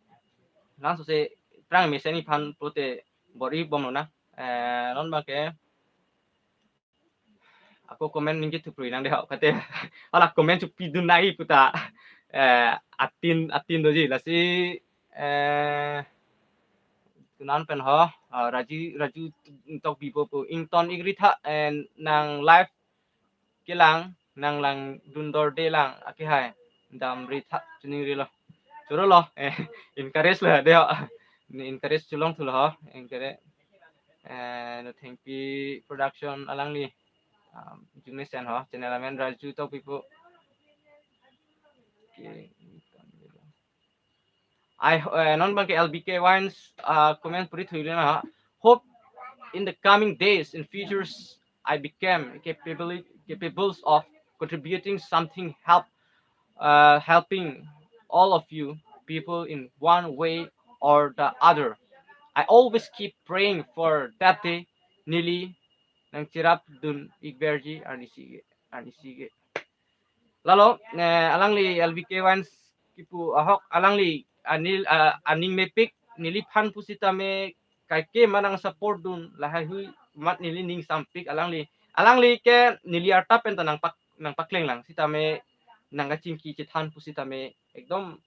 langsose prang mesen iphan pulote bor-ibomlo na. Eh, non abang ke ako comment ningje thuprui nang de ho kate. Hala comment chupidun nai puta, eh, atin, atin doji lasi, eh, tunan pen ho, ah, Raju, Raju Tokbi pu ington igritha, eh, nang live kelang, nang langdundorde lang akehai damritha chiningrilo. Chorolo, eh, encourage lo de ho. Ni encourage cholongthulo ho, encourage. Eh, Nothengpi Production alangli, um, jumesen ho, channel amen Raju Tokbi pu. Okay. I, uh, non abang ke L B K Wines, uh, comment puri thuile na. Hope in the coming days and futures I became capable, capable of contributing something, help, uh, helping all of you people in one way or the other. I always keep praying for that day. Neli nangcherapdun ikverji arnisi ke, arnisi ke. Lalo, eh, alangli L B K Wines kipu ahok alangli anil, ah, aning mepik neliphan pusitame kaike ma nang support dun lahai hui mat neli ning sampik alangli. Alangli ke neli arta pen ta nangpak, nangpakleng lang sitame nangkachingki chethan pusitame ekdom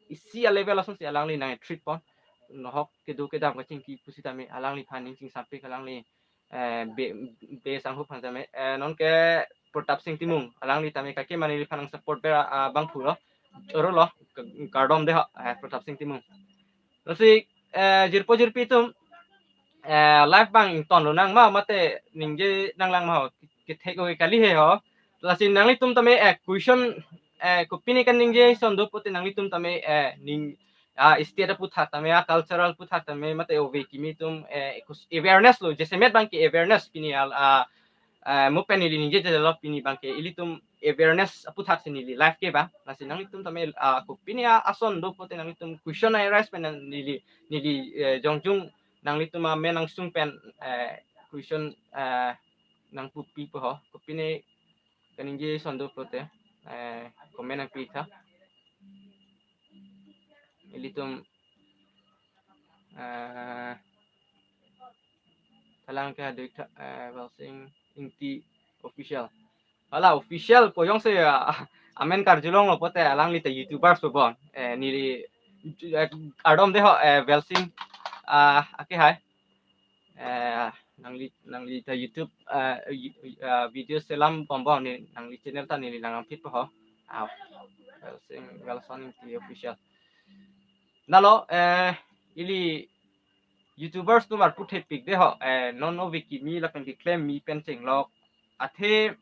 isi a level asonsi alangli nang treat pon. Nohok kedo kedam kachingki pusitame alangliphan ning chingsampik alangli, eh, be, be sanghu phan tame, eh, non ke Pratap Sing Timung alangli tame kaike ma neliphan nang support ber, ah, bangphu lo. Chorolo, k-, kardom de ho, eh, Pratap Sing Timung. Lasi eh, jirpo jirpi atum, eh, live abang ingtonlonang ma, mate ningje nanglang ma ho, kethek oi kali he ho. Lasi nanglitum tame, eh, question, eh, kopine kaningje ason do pulote nanglitum tame, eh, ning, ah, state aputhak tame, ah, cultural aputhak tame, mate ove kimi atum, eh, kus-, awareness lo, jasemet abang ke awareness pini al, ah, eh, mo pen neli ningje jelo pini abang ke ilitum awareness aputhak si neli live ke ba. Lasi nanglitum tame, ah, kopine, ah, ason do pulote nanglitum question arise pen neli, neli, eh, jongjung nanglitum amen angsong pen, eh, question, eh, nangpupi po ho. Kopine kaningje ason do pulote, eh, comment nangpi tha. Ilitum, eh, thalang ke hadik tha, eh, Welsing Ingti official. Hala official po jongsi, ah, amen karjulonglo pulote alangli ta YouTubers po bon. Eh, neli, eh, kardom de ho, eh, Welsing, ah, ake hai. Eh, nangli, nangli ta YouTube, eh, yu-, eh, video selam bom bom ne, nangli channel ta neli lang ampit po ho. Ah, Welsing, Welson Ingti official. Lalo, eh, ili YouTubers atum arpu thepik de ho, eh, non ove kimi lapen keklem mi pen chenglok. Athe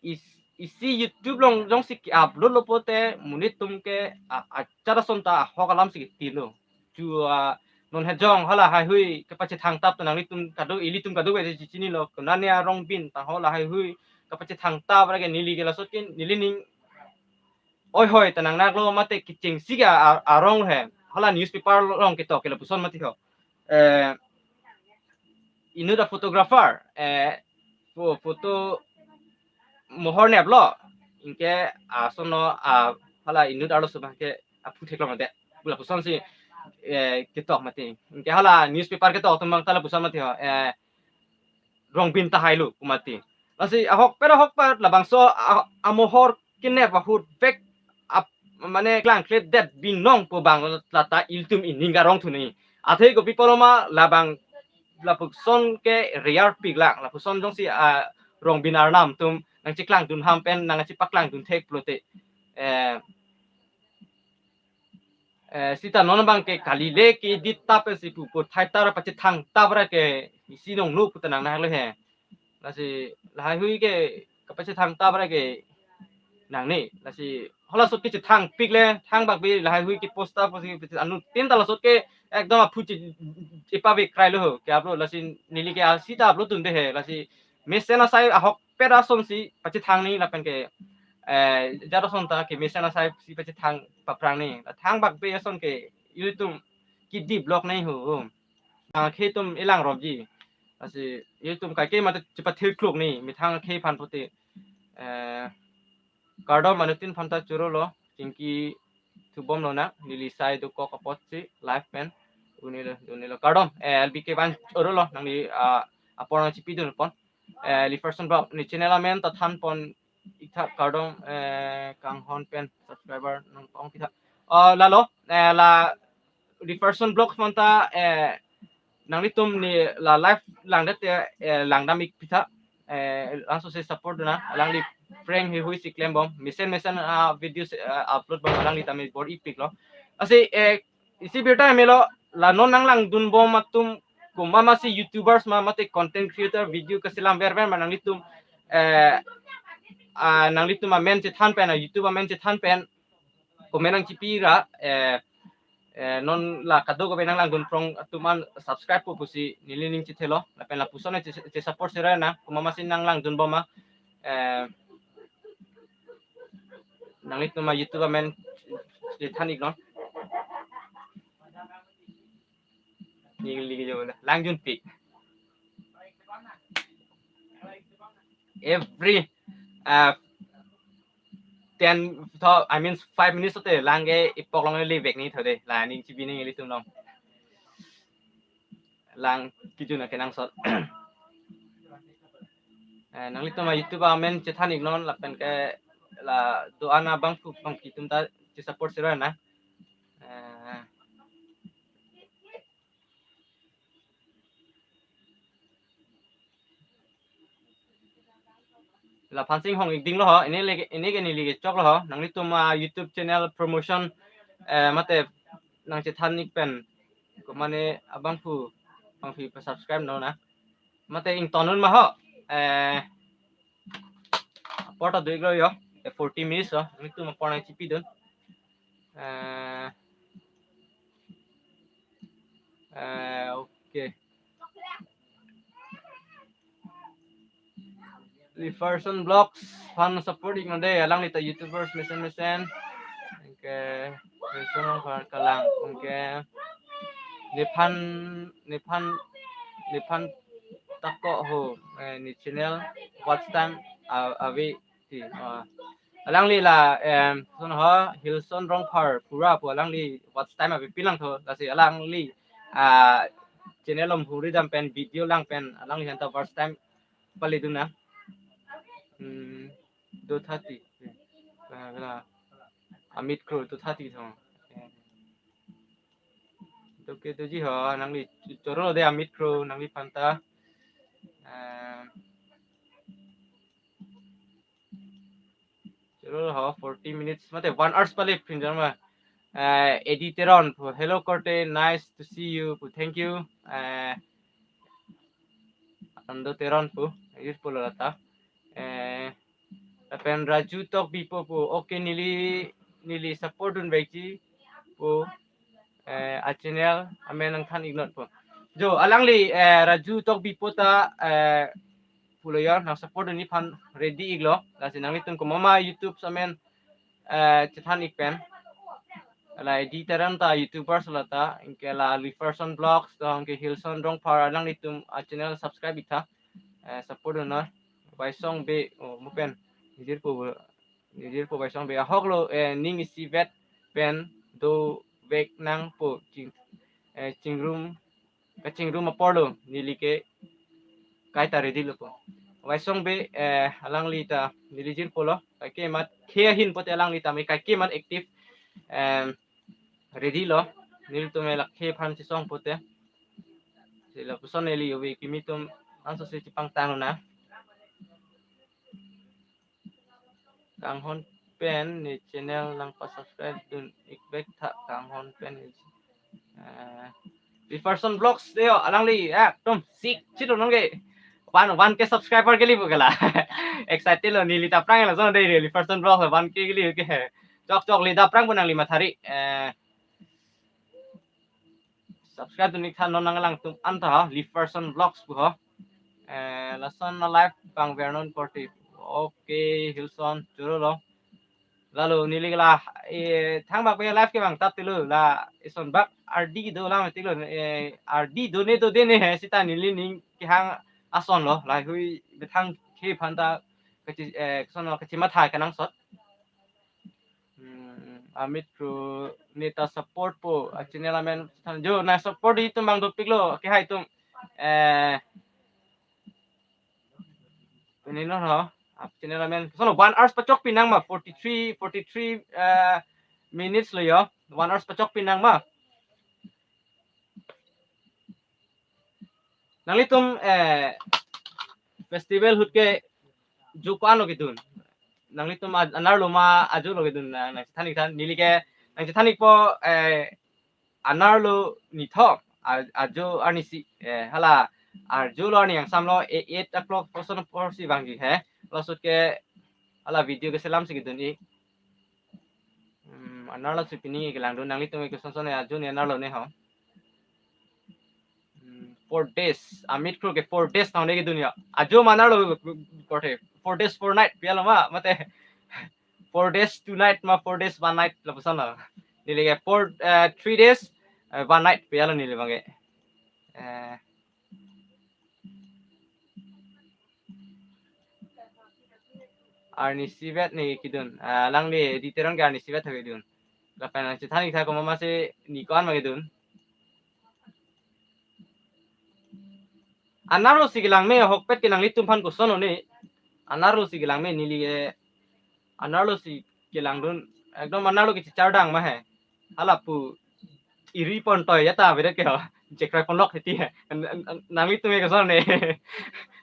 is, isi YouTube along jongsi ke-upload lo pulote monit atum ke a, ajat ason ta ahok alam si ketilo. Ju, ah, non hejong hala haihui kepachethang tap ta nanglitum kado, ilitum kado ke chichinilo, konane arongbin ta hala haihui kepachethang tap ra ke neli ke laso ke neli ning oi hoi ta nangnaklo mate kechengsi ke a-, arong he. Hala newspaper along ketok ke lapuson mati ho. Eh, inut a-photographer, eh, pho-, photo mohor neplo. Anke ason no, ah, hala inut arloso abang ke aphu theklo mate. Pu lapuson si, eh, ketok mati. Anke hala newspaper ketok atum abang ta lapuson mati ho. Eh, rongbin tahai lo pu mati. Lasi ahokpet ahokpet labangso a, amohor kenep ahut vek ap, mane klangkledet binong pu abang lata ilitum ining karong thu ni. Athe kopi pulo ma labang lapuson ke reyar pik lang, lapuson jongsi, ah, rongbin arnam atum nangcheklangdun ham pen nangchepaklangdun thek pulote. Eh, eh, sita non abang ke kali le ke edit tap si pu pu thai tar pachethang tap ra ke isi nong nu pu ta nangnaklo he. Lasi lahaihui ke kapachethang tap ra ke nangne. Lasi hala sot ke chethang pik le, thangbak be lahaihui ke post tap si anuttin ta lasot ke ekdom aphu che, chepave krai lo ho ke upload. Lasi neli ke asi ta upload dunde he. Lasi mesen asai ahokpet ason si pachethang ni lapen ke, eh, ajat ason ta ke mesen asai si pachethang paphrang ni. Thangbak be ason ke ilitum kidi block ni ho. Nang akhei atum elang romji. Lasi ilitum kaike mate chepathir kluk ni methang akhei aphan pulote. Eh, kardom anuttin aphan ta chorolo, chingki thubomlonang, neli sai dokok apotsi live pen. Unilo, unilo. Kardom, eh, L B K aphan chorolo, nangli, ah, apor nangchipidun pon. Eh, Liferson Vlog, ne channel amen ta thanpon ik tha, kardom, eh, kanghon pen subscriber nangpong ik tha. Oh, lalo, eh, la Liferson Vlog aphan ta, eh, nanglitum ne la live langdet te, eh, langdam ik pitha, eh, langsung si support dun nang, alangli prank heihui si klem bom, mesen mesen, ah, video si, ah, upload bom, alangli tame bor-ipik lo. Lasi, eh, isi birta melo, la non nanglangdun bom atum, komat masi YouTubers ma, mate content creator video kaselam verver ma nanglitum, eh, ah, nanglitum amen chethan pen, ah, YouTube amen chethan pen, comment nangchipi ra, eh, eh, non la kadokave nanglangdun prong atum an subscribe po pusi neli ning chethelo, lapen lapuson che, che support sera na, komat masi nanglangdun bom ma, eh, nanglitum a-YouTube amen chethan ik non. Neli ke jo na, langjunpik. Every, uh, ten, tho, I mean, five minutes te lang ke ipok long le vek ni tho de. La ning chibi ning ilitum long. Lang kiju na kenangsot. Eh, nanglitum a-YouTube amen chethan ik non lapen ke la do-an abang phu pang kitum ta che support sera na. Eh, laphan si inghong ik ding lo ho, ini lagi, ini ke neli kechok lo ho, nanglitum a-YouTube channel promotion, eh, mate nangchethan ik pen, ko mane abangphu, bangphi pa subscribe non na. Mate ingtonun ma ho. Eh, apor ta do-iklo yo. Eh, forty minutes lo. Nelitum apor nangchipidun. Eh, eh, okay. Liverson Vlogs aphan support ik non dei, alangli ta YouTubers mesen mesen. Anke, Liverson aphan kalang, anke, nephan, nephan, nephan tako ho, eh, ne channel watch time a-, ave ti. Ah. Alangli la, em, son ho, Hilson Rongphar pura pu alangli watch time ave pilang tho, lasi alangli, ah, channel along huri dam pen video lang pen alangli aphan ta watch time pali dun na. Hmm, do thati. Ah, la, Amit Kro do thati thong. Doke doji ho, nangli choro dei Amit Kro, nangliphan ta. Ah, choro ho, forty minutes, mate one hours pali phinjang ma. Eh, Eddie Teron pu, "Hello Korte, nice to see you," pu, "Thank you." Eh, Ando Teron pu, Eddie pulo lata. Eh, lapen Raju Tokbi po pu, "Okay, neli, neli support dun vekji pu, eh, a channel amen nangthan ik non pu." Jo, alangli, eh, Raju Tokbi po ta, eh, pulo yo, nang support dun iphan ready iklo. Lasi nanglitum komat ma YouTube amen, eh, chethan ik pen. La Eddie Teron ta YouTubers lata, anke la Liverson Vlogs, to anke Hilson Rongphar, alanglitum a channel subscribe ik tha. Eh, support dun non. Baisong Bey, oh, mo pen. Nijir po, nijir po Baisong Bey. Ahok lo, eh, ning isivet pen dovek nangpo ching, eh, chingrum, kachingrum apor lo, neli ke kaita ready lo po. Baisong Bey, eh, alangli ta neli jir pulo, kaike mat khei ahin pote alangli ta me kaike mat active, em, ready lo, nelitum la khei aphan chesong pote. Sila puson neli ove kimi atum anso si chepangtang na. Kanghon pen ne channel nangpa subscribe dun ik vek tha, kanghon pen ne, eh, Liverson Vlogs dei yo, alangli, eh, tum sik chit lo nangke. One, one K subscriber kali pu ke la. Excited lo, neli ta aphrang lo, son dei Liverson Vlogs one K kali ke. Chok chok, neli ta aphrang pu nangli mathari. Eh, subscribe dun ik tha non, nanglang atum anta ha, Liverson Vlogs pu ho. Eh, lason a live abang ver non Korte. Okay, Hilson, choro lo. Lalo neli la, eh, thangbak pen live ke bang tap tilo, la ison bak ardi do la mati lo, eh, ardi do ne do de ne he, sita neli ning kehang ason lo, lahei hui methang khei aphan ta kachi, eh, son lo kachimatha kenangsot. Hmm, Amit Kro ne ta support po, a channel amen than jo, nang support itum abang dopik lo, kehai atum, eh, pini non ho, a channel amen. Son lo one hours pachok pinang ma, forty-three, forty-three, eh, minutes lo yo. One hours pachok pinang ma. Nanglitum, eh, festival ahut ke ajo ko-an lo kedun? Nanglitum a-, anerlo ma ajo lo kedun, na, nangchethan ik tha, neli ke nangchethan ikpo, eh, anerlo ni tho, a-, ajo arnisi, eh, hala, ajo lo arni angsam lo, eh, eight o'clock koson apor si vangji he, laso ahut ke hala video keselam si kedun ik. Hmm, anerlo si pini kelang dun, nanglitum ke koson son ne ajo ne anerlo ne ho. Hmm, four days, Amit Kro ke four days tang ne kedun ya. Ajo ma anerlo Korte, four days, four night, pi alo ma, mate four days, two night ma, four days, one night lapuson lo. Neli ke four, eh, three days, eh, one night, pi alo neli abang ke. Eh, arnisi vet ne kedun. Ah, alangli Eddie Teron ke arnisi vet kedun. Lapen nangchethan ik tha komat ma si ne ko-an ma kedun. Anerlo si kelang me, ahokpet ke nanglitum aphan koson lo ne. Anerlo si kelang me, neli, eh, anerlo si kelang dun, ekdom anerlo ke chichar dang ma he. Hala pu iri pon toi ya ta beda ke ho. Jekroi ponlok heti he. An-, an-, an-, nanglitum ke koson ne.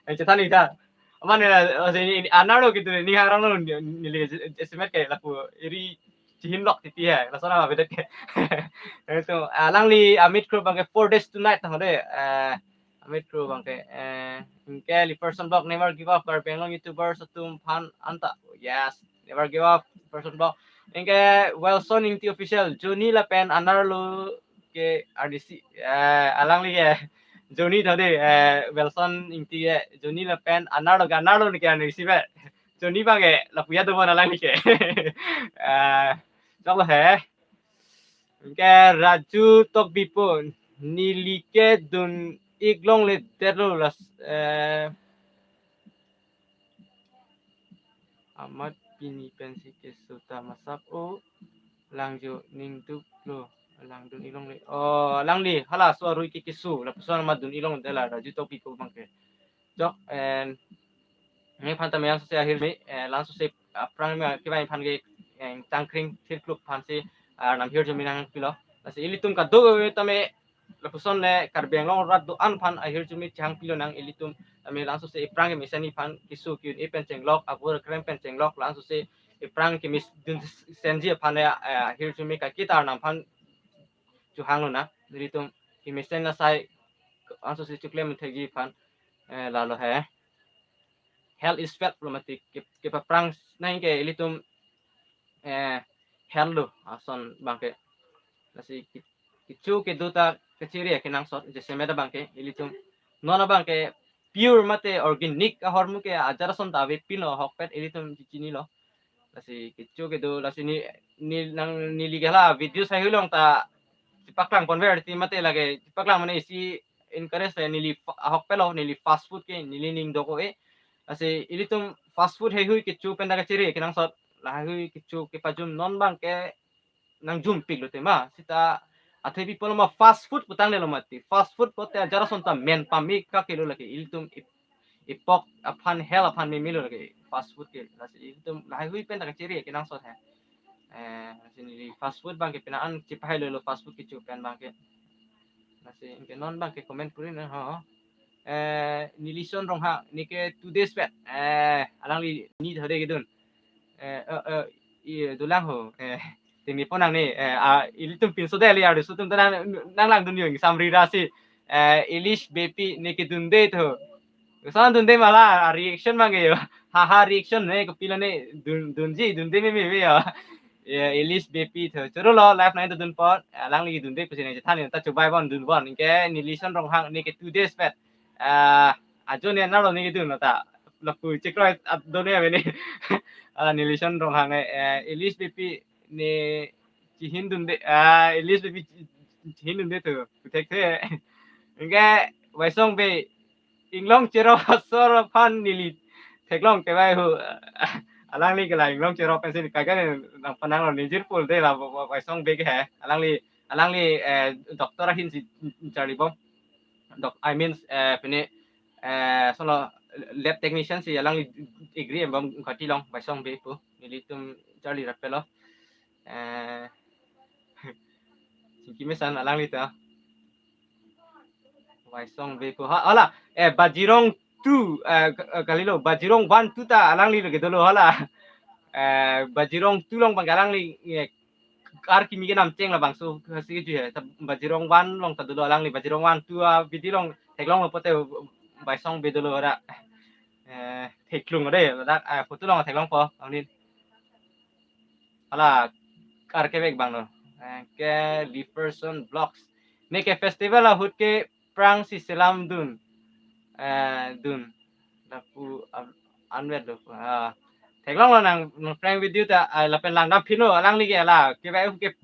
Nangchethan ik tha. Mane, eh, si ne, ne anerlo kedun, ne harang lo, ne, neli estimate ke lapu iri chihin lok titi he. Lason avedetke. Itu alangli amit kru abangke four days two night tang de. Eh, amit kru abangke, eh, anke Liferson Block never give up, Karbi Anglong YouTubers atum aphan anta. Yes, never give up, Liferson Block. Anke Wilson Ingti Official, Joni lapen Anerlo ke R D C. Eh, alangli ke Joni tang de, eh, Wilson Ingti ke Joni lapen Anerlo ke, Anerlo ke R D C be. Joni abangke lapu ya do bon alangli ke. Eh, choklo he. Anke Raju Tokbi pu, neli ke dun-ik longle detlo las, eh, amat pini pensi keso ta masap o, lang jo ning duk lo, lang dun-ik longle. Oh, alangli hala so arui ke keso, lapuson amat dun-ik longledetlo Raju Tokbi pu abangke. Chok, and nephan tame langsose ahirjume, eh, langsose aphrang me kevang nephan ke, eh, changkring thirkluk aphansi, ah, Arnam ahirjume nangpilo. Lasi ilitum kadokave tame lapuson le Karbi Anglong arat do-an aphan ahirjume chehangpilonang ilitum tame langsose aphrang kemesen nephan keso ke-un-e pen chenglok, abur krem pen chenglok, langsose aphrang kemes dun senji aphan le, eh, ahirjume kakita Arnam aphan chohanglonang, ilitum kemesen lasai langsose choklem thekji aphan, eh, lalo he. Health is wealth lo mati ke, kepaphrang nang ke ilitum, eh, health lo ason abangke. Lasi ke, kecho kedo ta kachere kenangsot, jasemet abangke ilitum non abangke pure mate organic ahormu ke ajar ason ta avepinlo ahokpet ilitum chichinilo. Lasi kecho kedo, lasi ne, ne nang neli ke hala video sai hui long ta chepaklang ponver ti mate lake chepaklang mane isi encourage le neli fa-, ahokpetlo neli fast food ke neli ning doko e. Lasi ilitum fast food heihui kecho pen ta kachere kenangsot, laheihui kecho kepajum non abangke nangjumpiklo tema. Seta athe people ma fast food putangdetlo mati. Fast food pote ajar ason ta men pame kakelo lake ilitum ip-, ipok aphan, health aphan memelo lake fast food ke. Lasi ilitum laheihui pen ta kachere kenangsot he. Eh, lasi neli fast food abangke pina an chipahai lolo fast food kecho pen abangke. Lasi anke non abangke comment purin ho. Eh, Nilison Ronghang, ne ke two days vet. Eh, alangli ni thode kedun. Eh, eh, eh, iya, dolang ho. Eh, tingni ponang ni, eh, ah, ilitum pinso dei li ardu sutum ta nang, nang langdun yo, samri rasi. Eh, Ilish Bepi ne kedunde tho. Koson dunde ma la, ah, reaction abangke yo. Ha ha reaction ne, kopilo ne, dun, dunji, dunde meme yo. Ya, Ilish Bepi tho. Choro lo, live nangdun apot. Alangli dunde pusi nangchethan yo, ta chubai bon dun bon. Anke Nilison Ronghang ne ke two days vet. Ah, ajo ne nalo ne kedun ta. Lapu chekroi at done ave ne. Ah, Nilison Ronghang, eh, Ilish Bepi ne chihin dunde. Ah, Ilish Bepi chi-, chihin dunde tho. Kuthekthe. Anke Waisong Bey Inglong Cherop asor aphan neli theklong kevai ho. Alangli ke la Inglong Cherop pensi kaike nangpananglo, ne jirpo dei la Wa-, Wa-, Waisong Bey ke he. Alangli, alangli, eh, doctor ahin si charli bom. Doc-, I mean, eh, pine, eh, solo lab technician si alangli degree em bom Guwahati along Waisong Bey pu. Nelitum charli raplo. Eh, Chingki Mesan alangli ta. Waisong Bey pu. Ha, hala, eh, Bajirong two, eh, k-, eh, kalilo, Bajirong one two ta alangli lo ke dolo hala. Eh, Bajirong two along abangke alangli, eh, ar kimi kenam cheng labangso, kasi keju he. Ta Bajirong one along ta dolo alangli, Bajirong one two a-video along theklonglo pote Waisong Bey dolo ra. Eh, theklong dei, dak, eh, photo along theklongpo, angnin. Hala, ar kevek abang lo. Eh, ke Liferson Vlogs. Ne ke festival ahut ke aphrangsi selam dun. Eh, dun. Lapu an-, anvet lo. Ah, theklonglo nang, nang prank video ta, ah, lapen langdam pino, alangli ke la. Kevek ke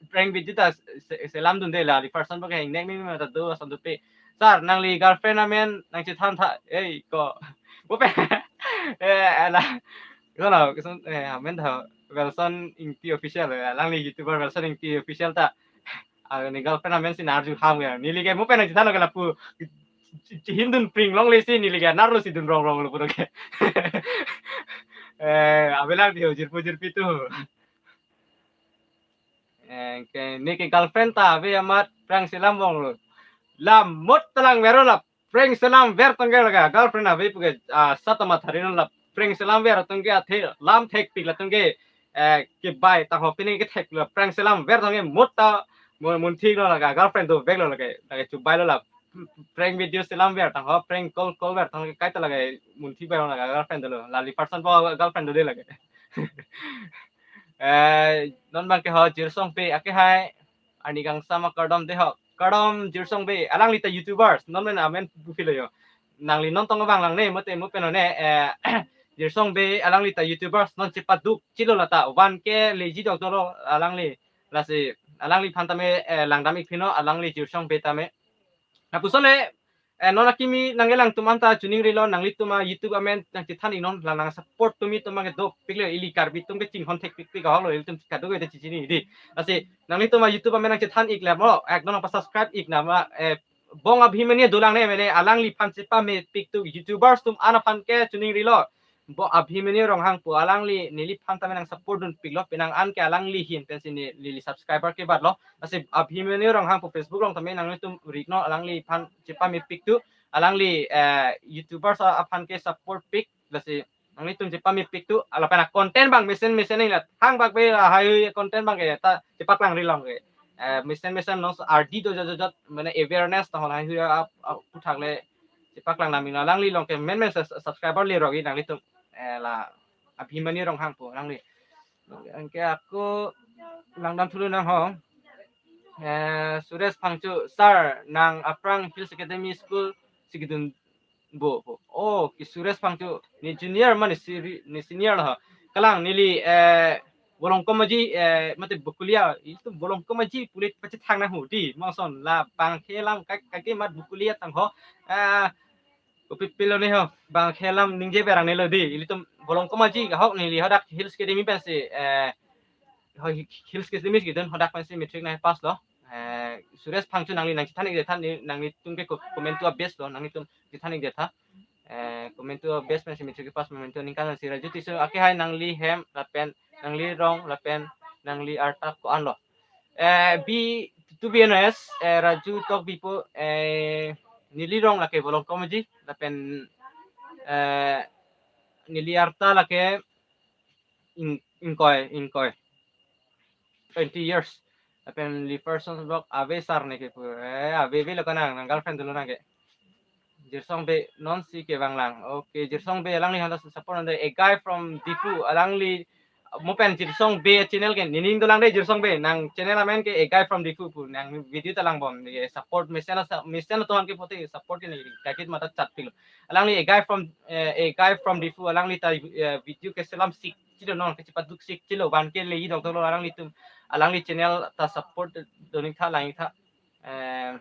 prank video ta se-, selam dunde la. Liferson abangke ingnek meme ta do ason dope. Sir, nangli girlfriend amen nangchethan tha. Ei, ko. Bope. Eh, ala. Kono, koson, eh, amen tha Wilson Ingti Official, eh, alangli YouTuber Wilson Ingti Official ta. Ah, ne girlfriend amen si nang arju ham ya. Neli ke mo pen nangchethanlo ke lapu. Chihin dun pring longle si neli ke nerlo si dun rong rong lo pulo ke. Eh, avelang di ho, jirpo jirpi tu. Eh, ke, ne ke girlfriend ta ave amat prank selam longlo. Lamot ta langverlo la prank selam ver tangke la girlfriend ave puke, ah, sat amat hari non la prank selam ver tangke athe lam thekpik la tangke, eh, kebai tangho pini kethek lo, prank selam ver tangho mut ta mu-, munthik lo lake, girlfriend dovek lo lake, lake chubai lo la, prank video selam ver tangho, prank call, call ver tangho kaita lake munthik bai lo lake, girlfriend dolo, lali person po girlfriend dode lake. Eh, non bang ke ho Jirsong Bey, ake hai, arni kangsam akardom dei ho. Kardom Jirsong Bey, alangli ta YouTubers, non men amen puphilo yo. Nangli non tong abang lang ne, mate mo pen ne, eh, Jirsong Bey, alangli ta YouTubers, non chepaduk chilo lata, one K leji dok dolo, alangli, lasi, alangliphan tame, eh, langdam ik phino, alangli Jirsong Bey tame. Lapuson le, eh, non akimi nangkelang atum anta chuning rilo, nanglitum a YouTube amen nangchethan ik non, la nang support tumi atum abang ke dopik le, ili Karbi atum ke chinghon thekpikpik ahok lo, ilitum kadokave ta chechini dei. Lasi, nanglitum a YouTube amen nangchethan ik le mo, ek non nangpa subscribe ik nama, eh, Bong Abhimanyu dolang ne mene, alangliphan chepamepik tu YouTubers atum an aphan ke chuning rilo. Bong Abhimanyu Ronghang pu alangli neliphan tame nang support dunpik lo, penang an ke alangli ahin pensi ne neli subscriber kebat lo. Lasi Abhimanyu Ronghang pu Facebook along tame nanglitum rik non, alangliphan chepamepik tu, alangli, eh, YouTubers a-, aphan ke support pik, lasi nanglitum chepamepik tu, lapen a content abang mesen mesen nila, thangbak be la hai content abang ke ta chepaklang rilo ke. Eh, mesen mesen non ardi do jot jot jot, mane awareness tahon hai hui ap, ap, puthak le chepaklang nami na, alangli along ke men men sus-, subscriber le rogi nanglitum, eh, la Abhimanyu Ronghang pu alangli. Anke ako langdam thulu nang ho. Eh, Suresh Phangcho, sir, nang aphrang Hills Academy School si kedun bo, bo. Oh, ke Suresh Phangcho, ne junior ma ne seri-, ne senior lo ho. Kalang neli, eh, Bolongkomaji, eh, mate Bokolia, ilitum Bolongkomaji pu le pachethang nang ho dei, mongson la bang ke lam ka, kake mat Bokolia tangho. Eh, kopi pilo ne ho, bang ke lam ningje berang ne lo dei, ilitum Bolongkomaji ahok neli hadak Hills Academy pensi, eh, ho Hills Academy kedun hadak pensi matric nang pass lo. Eh, Suresh Phangcho, nangli nangchethan ik detha, ne nanglitum ke ko-, comment to a best lo, nanglitum chethan ik detha. Eh, comment to a best pensi matric pass memento ningkan si. Raju Tisso, ake hai, nangli hem lapen nangli rong lapen nangli arta ko-an lo. Eh, be, to be honest, eh, Raju Tokbi pu, eh, neli rong lake Bolongkomaji lapen, eh, neli arta lake ing-, ingkoi, ingkoi. Twenty years. Lapen Liverson Block ave sir ne ke pu. Eh, ave ave lo kanang, nang girlfriend dolo nang ke. Jirsong Bey non si kevang lang. Okay, Jirsong Bey alangliphan ta support nang dei, a guy from Diphu, alangli mo pen Jirsong Bey channel ke nening dolang dei, Jirsong Bey nang channel amen ke a guy from Diphu pu, nang video ta langbom, eh, support mesen, mesen atum an ke pote support ke ne kakit mata chat pilo. Alangli a guy from, eh, a guy from Diphu, alangli ta, eh, video ke selam sik chilo, non ke chepaduk sik chilo, one K leji dok dok lo, alanglitum, alangli channel ta support dun ik tha, lang ik tha. Eh,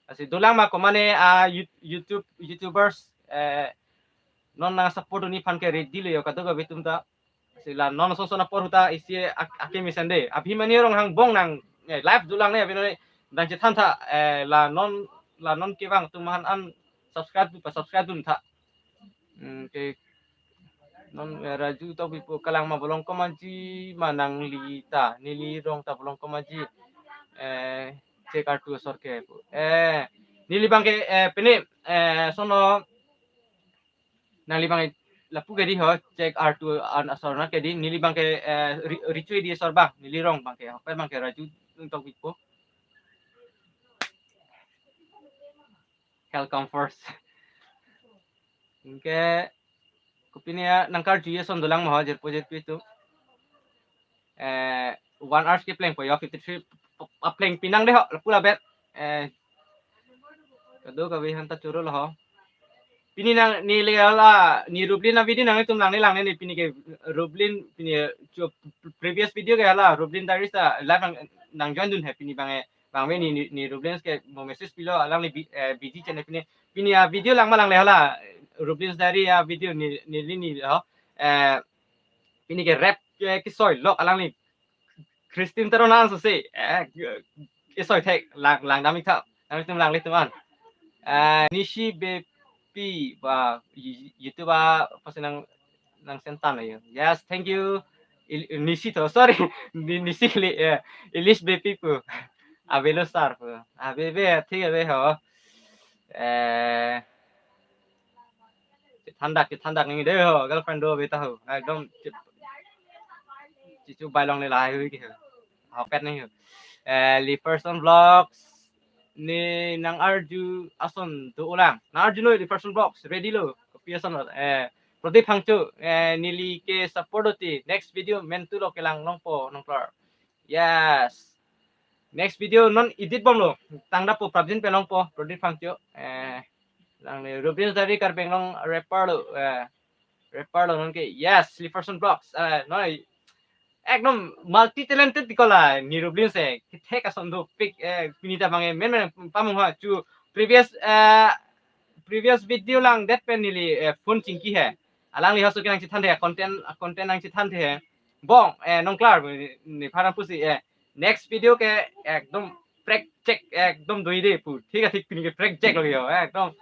lasi dolang ma ko mane, ah, You-, YouTube, YouTubers, eh, non nang support dunji aphan ke ready lo yo kadokave atum ta. Lasi la non son son apor ahut ta isi ak-, ake mesen dei. Abhimanyu Ronghang bong nang, eh, live dolang ne, abino ne nangchethan tha, eh, la non, la non kevang atum aphan an subscribe dun, pa subscribe dun tha. Hmm, okay. Non, eh, Raju Tokbi pu, kalang ma Bolongkomaji ma nangli ta, neli rong ta Bolongkomaji. Eh, Chek Artu asor ke pu. Eh, neli abang ke, eh, pini, eh, sono nangli abang ke lapu ke dei ho, Chek Artu an asor na ke dei, neli abang ke, eh, Ri-, Richu Edi asor abang, neli rong abang ke, apa abang ke Raju Tokbi pu. Health come first. Anke, kopine ya, nangkarju ason dolang ma ho, jirpo jirpi atum. Eh, one hours keplengpo yo, fifty-three, apleng pinang dei ho, lapu labet. Eh, kadokave aphan ta choro lo ho. Pini nang, neli la, ne Rublin avideo nangtum lang ne lang ne, ne pini ke Rublin, pini chu-, previous video ke la, Rublin Diaries ta live nang, nang join dun he pini abang e. Abang ave ne, ne, ne Rublin ke mo message pilo, alangli bi-, eh, busy channel pini. Pini avideo lang ma lang le hala, Rublin's Diary avideo ne, neli ne ho. Eh, pini ke rap ke, kesoi lok alangli Christine Teron an so se, eh, kesoi thek lang, langdam ik tha, nangtum lang le tum an. Eh, Nishi Bepi, ba, You-, YouTube a, apa si nang, nang sentan la yo. Yes, thank you. Il-, Nishi to, sorry. Ni-, Nishi le, eh, Ilish Bepi pu. Avelo sir pu. Ave ave, thik ave ho. Eh, thandak, thandak nang dei ho, girlfriend do ave ta ho. Ekdom, chichu bai longle lahai hui ke. Hapet nangho. Eh, Liferson Vlogs, ne nang-arju ason do ulang. Nang-arju noi Liferson Vlogs, ready lo. Kopi ason lo. Eh, Prodip Phangcho, eh, neli ke support oti. Next video mentu lo kelang longpo nongklor. Yes. Next video non edit bomlo. Tangda po prapjin pelongpo Prodip Phangcho. Eh, lang ni Rublin Sari Karbi Anglong rapper lo. Eh, rapper lo non ke. Yes, Liferson Vlogs. Eh, noi ekdom multi talented ti kola ni Rublin se. Kethek ason dopik, eh, pini ta bang, eh, men men pamung ha chu previous, eh, previous video lang det pen neli, eh, phone chingki he. Alangli haso ke nangchethan the content, content nangchethan the. Bong, eh, nongklor ni pharan pusi, eh, next video ke ekdom prek check ekdom doide pu. Thik athik pini ke prek check lo yo, eh, ekdom.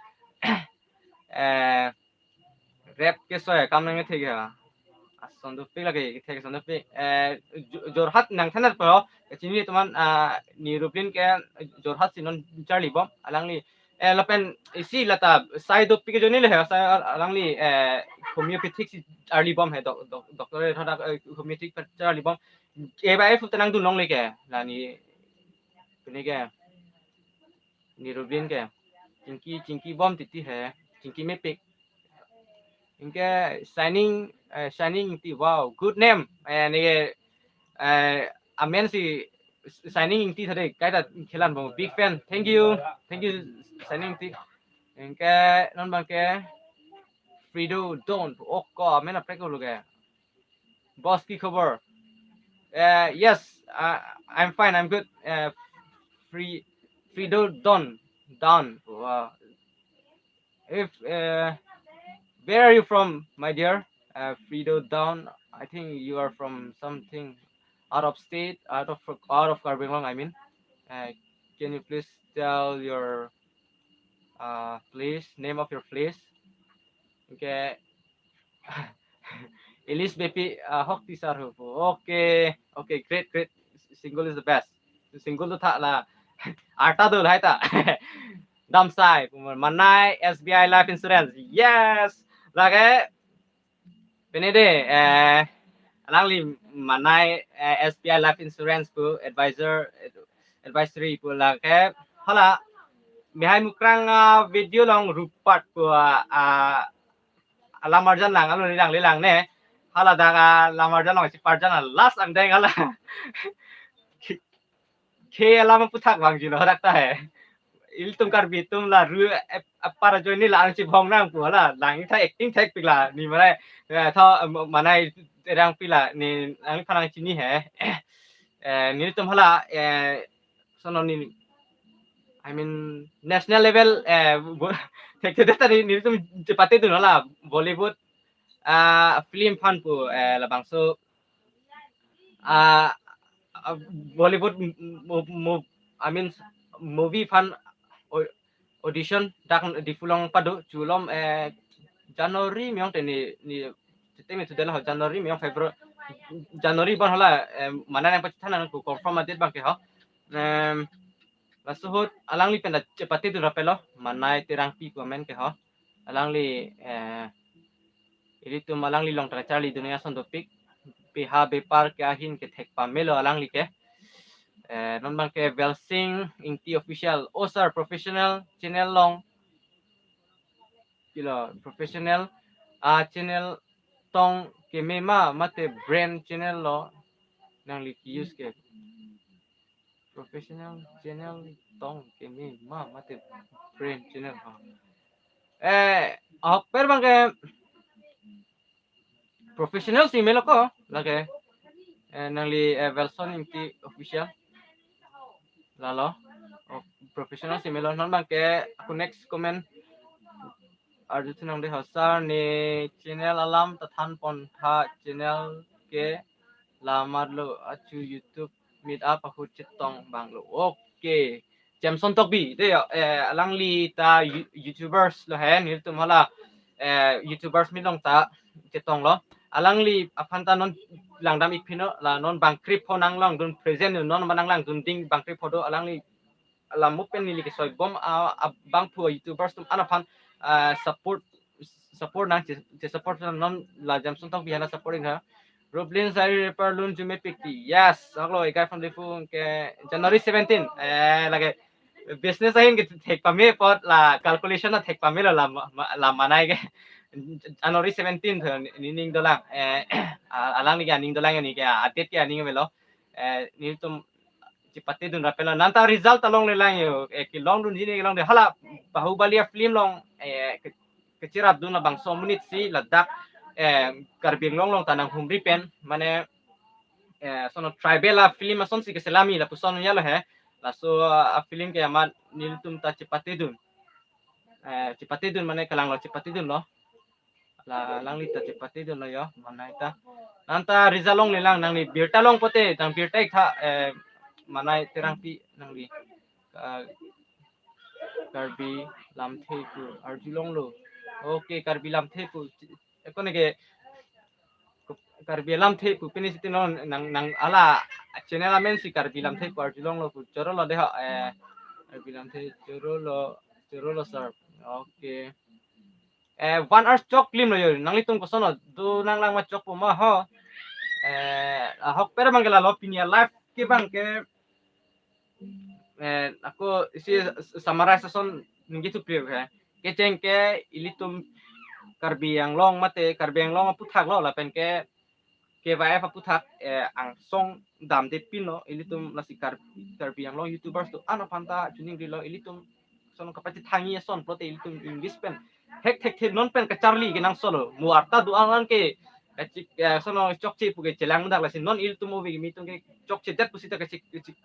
Eh, rap ke so ya kam nang thik ya. Ason dopik lagi, thik ason dopik. Eh, Jo-, Jorhat nangthan po. Kachini teman, ah, ni Rublin ke Jorhat si non charli bom. Alangli, eh, lapen isi lata sai dopik ajoine le ha, sai al-, alangli, eh, homeopathic si charli bom he, doc-, doc-, doctor e thodak, eh, homeopathic charli bom. E ba e fu tenang dun longle ke. La ni, pini ke. Ni Rublin ke. Chingki, chingki bom titi he. Chingki mepik. Anke Shining, eh, Shining Ingti, wow, good name. Eh, ni, eh, amen si Shining Ingti tadi, kaita kelang bom, big fan. Thank you. Thank you, Shining Ingti. Anke non bang ke Frido Don. Oh, ko amen aprek lo ke. Boss, ki khobor? Eh, yes, uh, I'm fine, I'm good. Eh, Fri-, Frido Don, Don. Wow. If, uh, where are you from, my dear? Uh, Frido Don, I think you are from something out of state, out of, out of Karbi Anglong, I mean. Uh, can you please tell your, uh, place, name of your place? Okay. Ilis Bepi, uh, hok tisar ho. Okay, okay, great, great. Single is the best. Single to tha la. Arta do lahai ta. Damsai, Manai S B I Life Insurance. Yes. Lake, pini de, eh, alangli Manai, eh, S B I Life Insurance pu advisor, advisory pu lake. Hala, mihai mukrang, ah, video long rupat pu, ah, ah, alam arjan lang, alo ni lang le lang ne. Hala dak, ah, alam arjan long si parjan, ah, last angdeng hala. Ke alam aputhak bang jilo rak ta he. Ilitum Karbi atum la ru ep-, apar ajoine la angchibhong nang pu la, lang itha acting thekpik la ni Manai, eh, tho, eh, Manai Terangpi la ni ang phanang chini he. Eh, nelitum hala, eh, sono ni, I mean, national level, eh, bo-, thekthedet ta ni, nelitum chepate dun hala Bollywood, ah, film aphan pu, eh, labangso, ah, ah, Bollywood m-, m-, mo-, I mean, movie aphan o-, audition dak Diphu along pado, chulom, eh, January miyong te ni, ni, te ni sudah lah January miyong February, January bon hala, eh, Manai nangpachethan nang ku confirm a date bang ke ho. Em, laso ahut alangli pen ta chepate dun rapet lo, Manai Terangpi pu amen ke ho. Alangli, eh, ilitum alangli long ta charli dun ason dopik. Beha bepar ke ahin ke thek pamelo alangli ke. Eh, non bang ke Velsing Ingti Official. Oh sir, professional channel long. Kilo, professional, ah, channel tong keme ma mate brand channel lo nangli use ke? Professional channel tong keme ma mate brand channel ha. Eh, ahokpet bang ke professional si melo ko, lake, eh, nangli, eh, Velson Ingti Official. Lalo, oh, professional si melo, non bang ke aku next comment. Arju thunang de ho sir, ne channel alam ta than pon tha, channel ke lamar lo achu YouTube meet up ahut chetong bang lo. Okay. Jameson Tokbi, de yo, eh, alangli ta You-, YouTubers lo he, nelitum hala, eh, YouTubers meet along ta chetong lo. Alangli aphan ta non langdam ik phi no, la non bangkrip ho nang langdun present non ma nang langdun ding bangkrip ho do, alangli alam mo pen neli kesoi bom, ah, ah, bangphu YouTubers atum an aphan, ah, support, support nang che, che support non la Jameson Tokbi hala supporting ha. Roblin sari repair loan jume pikti. Yes, aklo ikai from Diphu ke January seventeen. Eh, lake business ahin ke thek pame apot la calculation na thek pame lo la ma-, ma-, la manai ke. January seventeen tho ni ning dolang. Eh, a-, alangli ke aning dolang ni ke update ke aning melo. Eh, nelitum chepatedun rapelo. Nangta result ta longlelang yo. Eh, kelongdunji ne kelongde hala Bahubali film along, eh, ke-, kechirapdun labangso amonit si ladak, eh, Karbi Anglong along ta nanghumri pen, mane, eh, sono tribal a film asonsi keselami lapuson ya lo he. Laso a film ke amat nelitum ta chepatedun. Eh, chepatedun mane kalang lo chepatedun lo. La alangli ta chepatedun lo yo, manai ta. Nangta result longlelang nangli birta long pote, nang birta ik tha, eh, manai Terangpi nangli. Ka-, Karbi lamthe pu arjulonglo. Okay, Karbi lamthe pu. Ekon ke Karbi lamthe pu pini siti non nang, nang hala channel amen si Karbi lamthe pu arjulonglo pu chorolo de ho, eh, Karbi lamthe chorolo, chorolo sir. Okay. Eh, one hour chok lim lo yo. Nanglitum koson lo, do nanglang ma chokpo ma ho. Eh, ahok per bang ke lalo pini a live ke bang ke, eh, ako isi summarize ason ningje thupi ke. Kecheng ke ilitum Karbi Anglong mate Karbi Anglong aputhak lo lapen ke K Y F aputhak, eh, angsong damde pin lo ilitum lasi Kar-, Karbi Anglong YouTubers do-an aphan ta chuningrilo ilitum sono kapachethangji ason pulote ilitum English pen hek thekthe non pen kacharli kenangsot lo. Mo arta do-an ke kachik, eh, sono chokche pu ke chelang dak lasi non ilitum ove kimi atum ke chokchedet pusita kachik, kachik,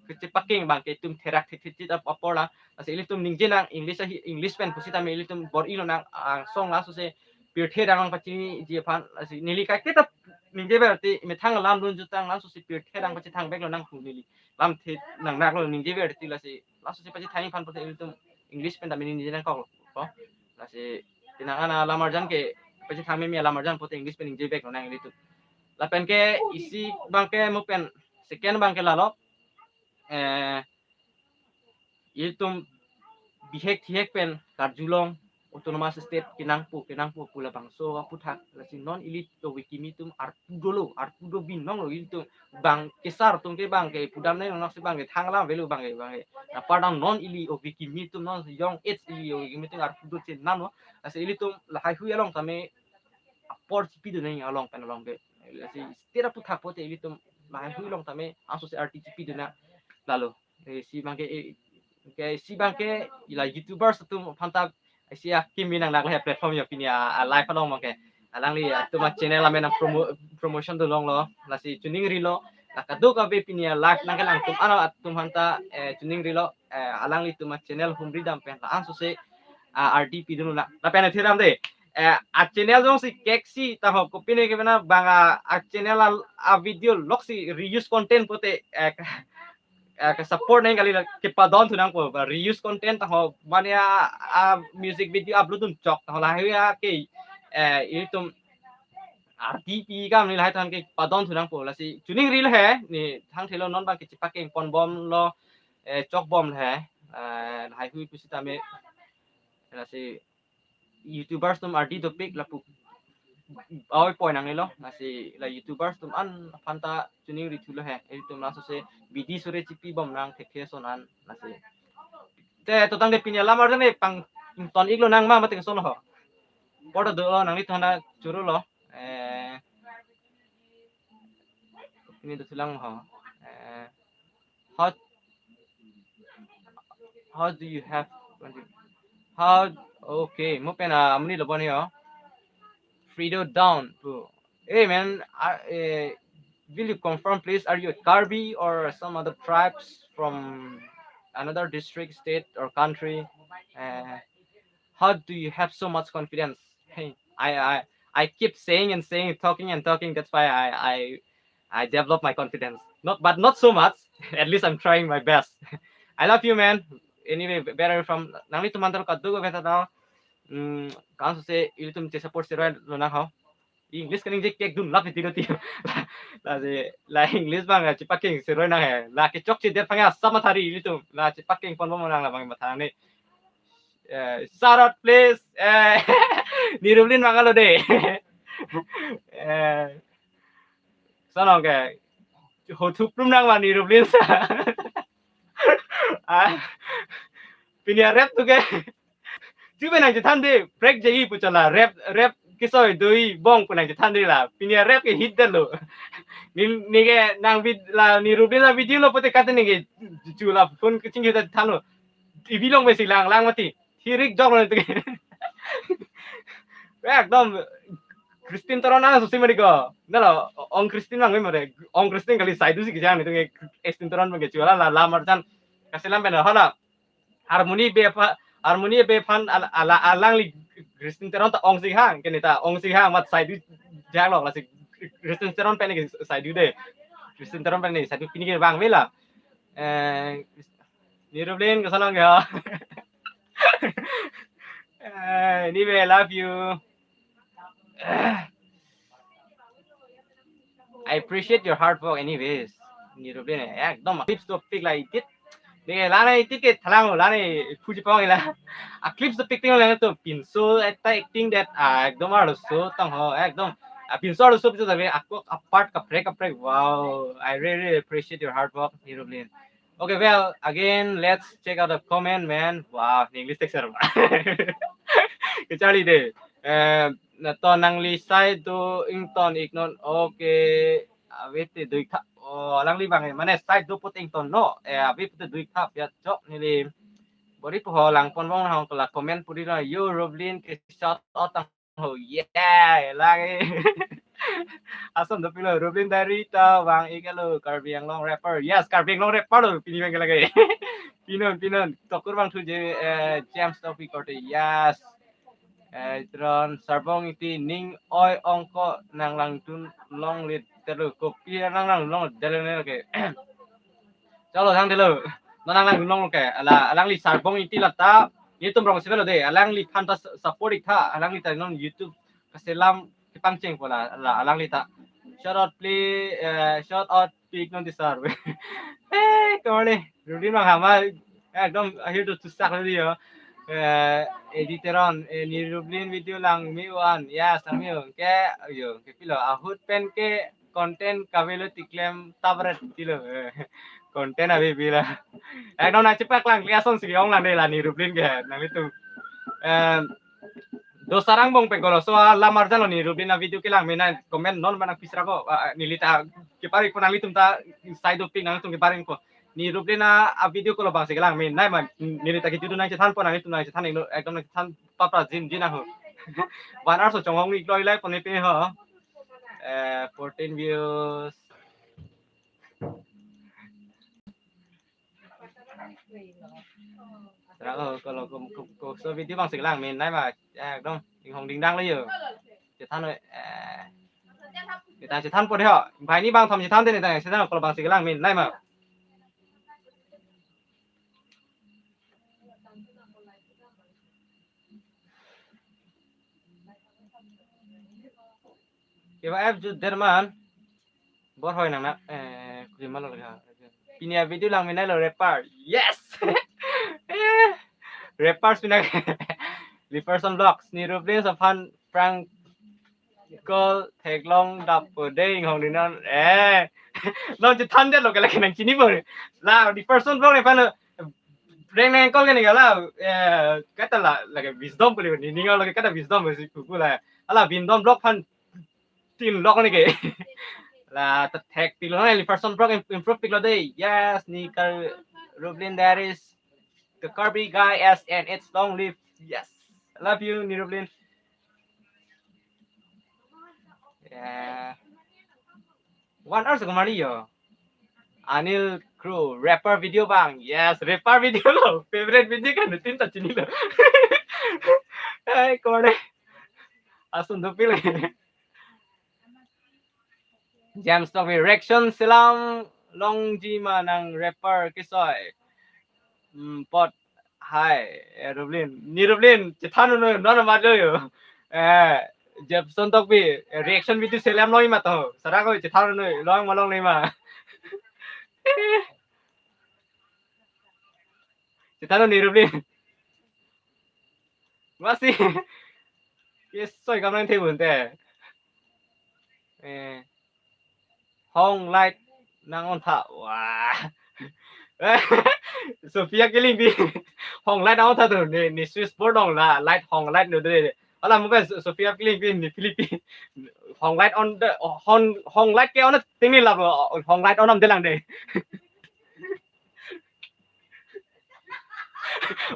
kachepakeng bang ke itum therak thekthekchit ap-, apor la. Lasi ilitum ningje nang English ahi, English pen pusitame ilitum bor-ilo nang angsong laso si pirthe dang pachini ji aphan lasi neli kaiketa ningje berti methang lam dun jutang laso si pirthe dang pachethang bek lo nang hu neli. Lamthe nang nak lo ningje berti lasi laso si pachethang aphan pulote ilitum English pen tame ningje nangkok ko. Lasi pinang ana lamarjan ke pachethang meme lamarjan pulote English pen ningje bek lo nang ilitum. Lapen ke isi bang ke mo pen second bang ke lalo. Eh, ilitum bihek thihek pen karjulong autonomous state kenangpo, kenangpo pu labangso aputhak lasi non ili ove kimi atum arpu dolo, arpu do binong lo ilitum bang kesar atum ke bang ke pudam ne nok si bang ke thang lam avelo bang ke, bang ke. Apar dang non ili ove kimi atum non young age ili ove kimi atum arpu do chenam lo. Lasi ilitum lahai hui along tame apor chipidun nang along pen along ke. Lasi state aputhak pulote ilitum lahai hui along tame aso si arti chipidun nang lalo. Eh, isi bang ke, eh, ke isi bang ke ila YouTubers atum aphan ta isi akimi nang nak le platform yo pini a, a live along bang ke. Alangli atum a channel amen nang promo-, promotion dolonglo. Lasi chuningrilo. La kadokave pini a live nangkelang atum ano atum aphan ta, eh, chuningrilo. Eh, alanglitum a channel humri dam pen la-an so se, ah, R D pidun nang. Lapen athiram de. Eh, a channel jongsi keksi ta ho kopine ke bana bang a, a channel a, a video loksi reuse content pulote, eh, ka, eh, ka support nang kali la kepadon thu nangpo ba reuse content ta ho mane a, a music video upload dun chok ta ho lahai a ke, eh, ilitum R D P kam ni lahai than kepadon thu nangpo lasi chuningrilo he ni thangthelo non bang kechepakeng ponbomlo, eh, chokbomlo he, eh, lahai hui pusitame lasi YouTubers atum R D dopik lapu oi poi nanglelo lasi la YouTubers atum an aphan ta chuningri thulo he ilitum laso se bidi sore chipibom nang thekthe ason an lasi. Te to tangte pini alam arjan ne pangton iklo nang ma mate sono ho. Por do lo nanglitum aphan ta chorolo. Eh, ini do silang ho. Eh, how, how do you have, how, okay, mo pen, ah, amonit lo bon yo. Fredo down to. Hey man, I, eh, will you confirm please? Are you a Karbi or some other tribes from another district, state or country? Eh, how do you have so much confidence? Hey, I, I, I keep saying and saying, talking and talking. That's why I, I, I develop my confidence. Not, but not so much. At least I'm trying my best. I love you, man. Anyway, where are you from? Nanglitum aphan ta kadokave ta, mm, kan so se ilitum chesupport seroi lonang ho. English kaningje kekdun lap ti lo ti. La, la, la English bang chepakeng seroi nang he. La kechokchedet aphan asap mathari ilitum. La chepakeng ponbom nang labang matha nang ne. Eh, shout out please. Eh, Nirublin Mangalo de. Eh, Sonong ke. Hothu prum nang mani Rublin sa. Ah. Pini a-rap tu ke. Chu pen nangchethan de, break jai pu chala, rap, rap kesoi doi bong pu nangchethan de la. Pini a-rap ke hit det lo. Ni, ni ke nang vid-, la ni Rublin la video lo pote kate ni ke chu la phone keching kita than lo. T V long besi lang lang mati. Hirik jok lo tu ke. Ekdom Christine Teron na susi mari ko. Na lo ong Christine lang mari. Ong Christine kali saidu si kejang ni tu ke Christine Teron ke chu la la la marjan. Kaselam pen hala. Harmony be pha-, harmony be phan al-, ala-, alangli Christine Teron ta ong si hang, kene ta ong si hang, mat saidu jak lok lasi Christine Teron pen ke saidu de. Christine Teron pen ke saidu pini ke bang vela. Eh, ni Rublin ke sonong ya. Eh, anyway, love you. I appreciate your hard work anyways. Ni Rublin, eh, ekdom clips to pick la itit. De la na itit ke thalang la na puji pong la. A clips to pick ting la to pinso eta acting that, ah, ekdom arloso tang ho, ekdom. Ah, pinso arloso pinso tapi aku a part kaprek kaprek. Wow, I really, really appreciate your hard work, Ni Rublin. Okay, well, again, let's check out the comment, man. Wow, English text er. Kecharli de. Eh, na to nangli side do ington iknon. Okay. Ave te dui thap. Oh, alangli bang, eh, mane side do put ington no. Eh, ave put dui thap ya chok neli. Bori po ho lang pon bong hong kala comment puri no. Yo Rublin ke shout out tang ho. Yeah, lagi. Ason dopik lo Rublin Diary ta bang ikalo Karbi Anglong rapper. Yes, Karbi Anglong rapper lo pini bang lagi. Pinon, pinon. Tokur bang thu je, eh, James Topi korte. Yes. Eh, Tron Sarbong Ingti ning oi ongko nang langdun longle telo kopi nang langdun longle telo ne ke. Chalo thang telo. No nang langdun longle ke. Ala, alangli Sarbong Ingti la ta. Ni tum rong sibelo de. Alangli phan ta support ik tha. Alangli ta non YouTube kaselam kepangcheng pola. Ala, alangli ta. Shout out please, eh, shout out pick non di sar. Eh, kone. Rublin bang hama ekdom akhir tu tusak lagi yo. Eh, editor on, eh, ni Rublin video lang mi wan. Ya, samyo. Ke, yo, ke pilo. Ahut pen ke content kavelo tiklem tabret pilo. Eh, content abi pilo. Ekdom nangchepak lang, klia son si ong lang de la ni Rublin ke. Nanglitum. Eh, do sarang bong pen kolo so la marjan lo ni Rublin a video kelang mena comment non mana pisra ko, ah, neli ta kepari ko nanglitum ta side dopik nangtum kepari ko. Ni Rublin a video kolo bang si kelang men nai man neli ta kitu nangchethan po nanglitum nangchethan ingno ekdom nangchethan papra jin jin aho. One hour so chonghong ik loi lai pon pe ho. Eh, fourteen views. Ra, oh, kolo ko, ko, ko so video bang si kelang men nai ma ekdom inghong dingdang lo yo. Chethan, eh, chethan, chethan po de ho. Bang ni bang thom chethan de ni ta chethan kolo bang si kelang men nai ma. Kiba app ju derman. Bor hoi nang na, eh, kuri malo ka. Pini a video lang menai lo rapper. Yes. Eh, rappers pina. Liverson Vlogs ni Rublin sa phan prank call theklong dap po dei inghong dinon. Eh. Non chethan det lo kala kenang chini po. La Liverson Vlog ni phan prank nang call kani kala, eh, kata la lagi wisdom puli ni ninga lagi kata wisdom si kuku la. Ala Vindom Vlog phan tin lok ni ke. La ta thek pik lo na Liverson Vlog im-, improve pik lo dei. Yes, ni Kar-, Rublin, that is the Karbi guy, yes, and it's long live. Yes. I love you, ni Rublin. Yeah. One hour sa kemari yo. Anil Crew, rapper video bang. Yes, rapper video lo. Favorite video kan rutin ta chini lo. Hai, kone. Asun dopik le. James Topi reaction selam longji ma nang rapper kesoi. Hmm, pot hai, eh, Rublin. Ni Rublin, chethan no, no, no, mat lo yo. Eh, Jepson Tokbi, eh, reaction video selam longji ma to. Sara ko chethan no, long ma longle ma. Chethan no ni Rublin. Masih. Yes, soi kam nang thebun te. Eh. Hong light nang-on tha. Wah. Sophia Kilingpi. Hong light nang-on tha tu. Ne, ne switch board along la light, hong light no de. Hala mobile So-, Sophia Kilingpi ne Philippine. Hong light on de, hong, hong light ke-on ateng ne lap lo. Hong light on nam delang de.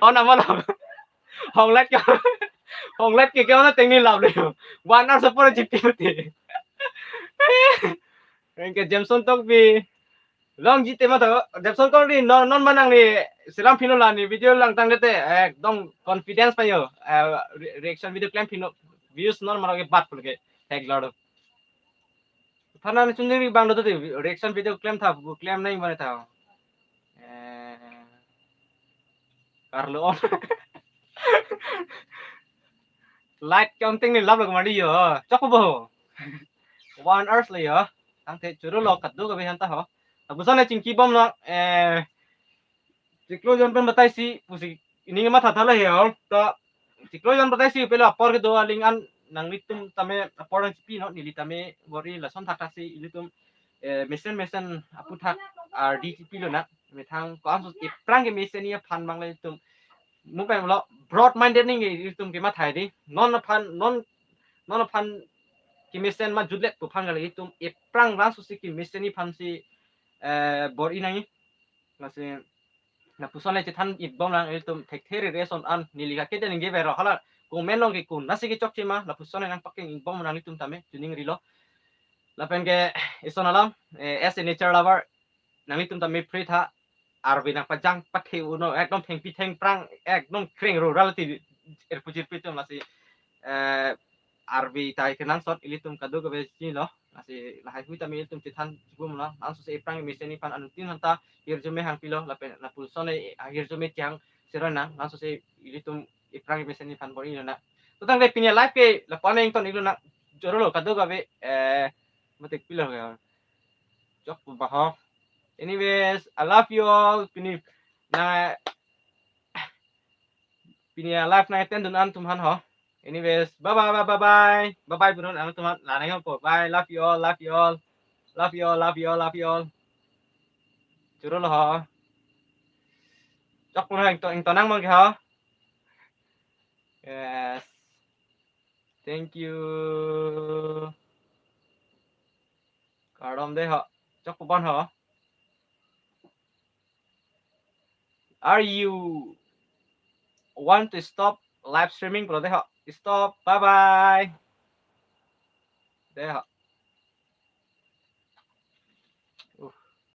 On nam lo. Hong light ke, hong light ke ke-on ateng ne lap lo. One hour support G P U te. Anke Jameson Tokbi. Longji te ma to, Jameson Tokbi non, non manang ne selam phino la ne video langtang de te, ekdom confidence payo. Eh, re-, reaction video klem phino, views non maro ke bat pul ke, thek lor. Thana ne chunjiri bang do te, reaction video klem tha, bu klem nai bang tha. Eh, Carlo on. Light ke-on ateng ne lap lo kemali yo. Chok bo. One hours le yo. Tangte choro lo kado ka behan ta ho. Lapuson ne chingki bom lo, eh, chiklo jon pen batai si pusi ining matha tha lo he ho. To chiklo jon batai si pelo apor kedo aling an nanglitum tame apor nangchipi non, neli tame bor-i lason thakthak si ilitum, eh, mesen mesen aputhak ardi chipi lonang. Methang ko-an so aphrang kemesen aphan bang le itum. Mo pen lo broad minded ningke itum kematha di. Non aphan, non, non aphan kemesen ma jutlet pu aphan kali itum aphrang langso si kemesen aphan si, eh, bor-i nangji. Lasi lapuson le chethan-ik bom lang, itum thekthe rere ason an neli kake de ningke vero hala comment along ke konasi kechokche ma, lapuson le nangpakeng-ik bom nanglitum tame, chuning rilo. Lapen ke ison alam, eh, as a nature lover, nanglitum tame pray tha, arve nangpajang pathe uno, ekdom thengpi thengphrang, ekdom kreng ro ralati erpujir pitum lasi, eh, arve tai kenangsot ilitum kado kave chini lo. Lasi lahai hui tame ilitum chethan chibum lo. Langso si aphrang mesen aphan anuttin hanta hirjume hangpilo, lapen lapuson le hirjume tiang seron nang. Langso si ilitum aphrang mesen aphan bor-i lonang. To tangte pini live ke lapu-an ington-ik lonang. Choro lo kado kave, eh, matik pilo ke. Chok ba ho. Anyways, I love you all. Pini na, pini a live na ten dun an atum aphan ho. Anyways, bye bye, bye bye, bye bye. Bye bye, burun an atum aphan. La nang po. Bye, love you all, love you all. Love you all, love you all, love you all. Choro lo ho. Chok pun ha, ington, ington nang mang ke ho. Yes. Thank you. Kardom de ho. Chok pon ho. Are you want to stop live streaming? Pulo de ho. Stop. Bye bye. De ho.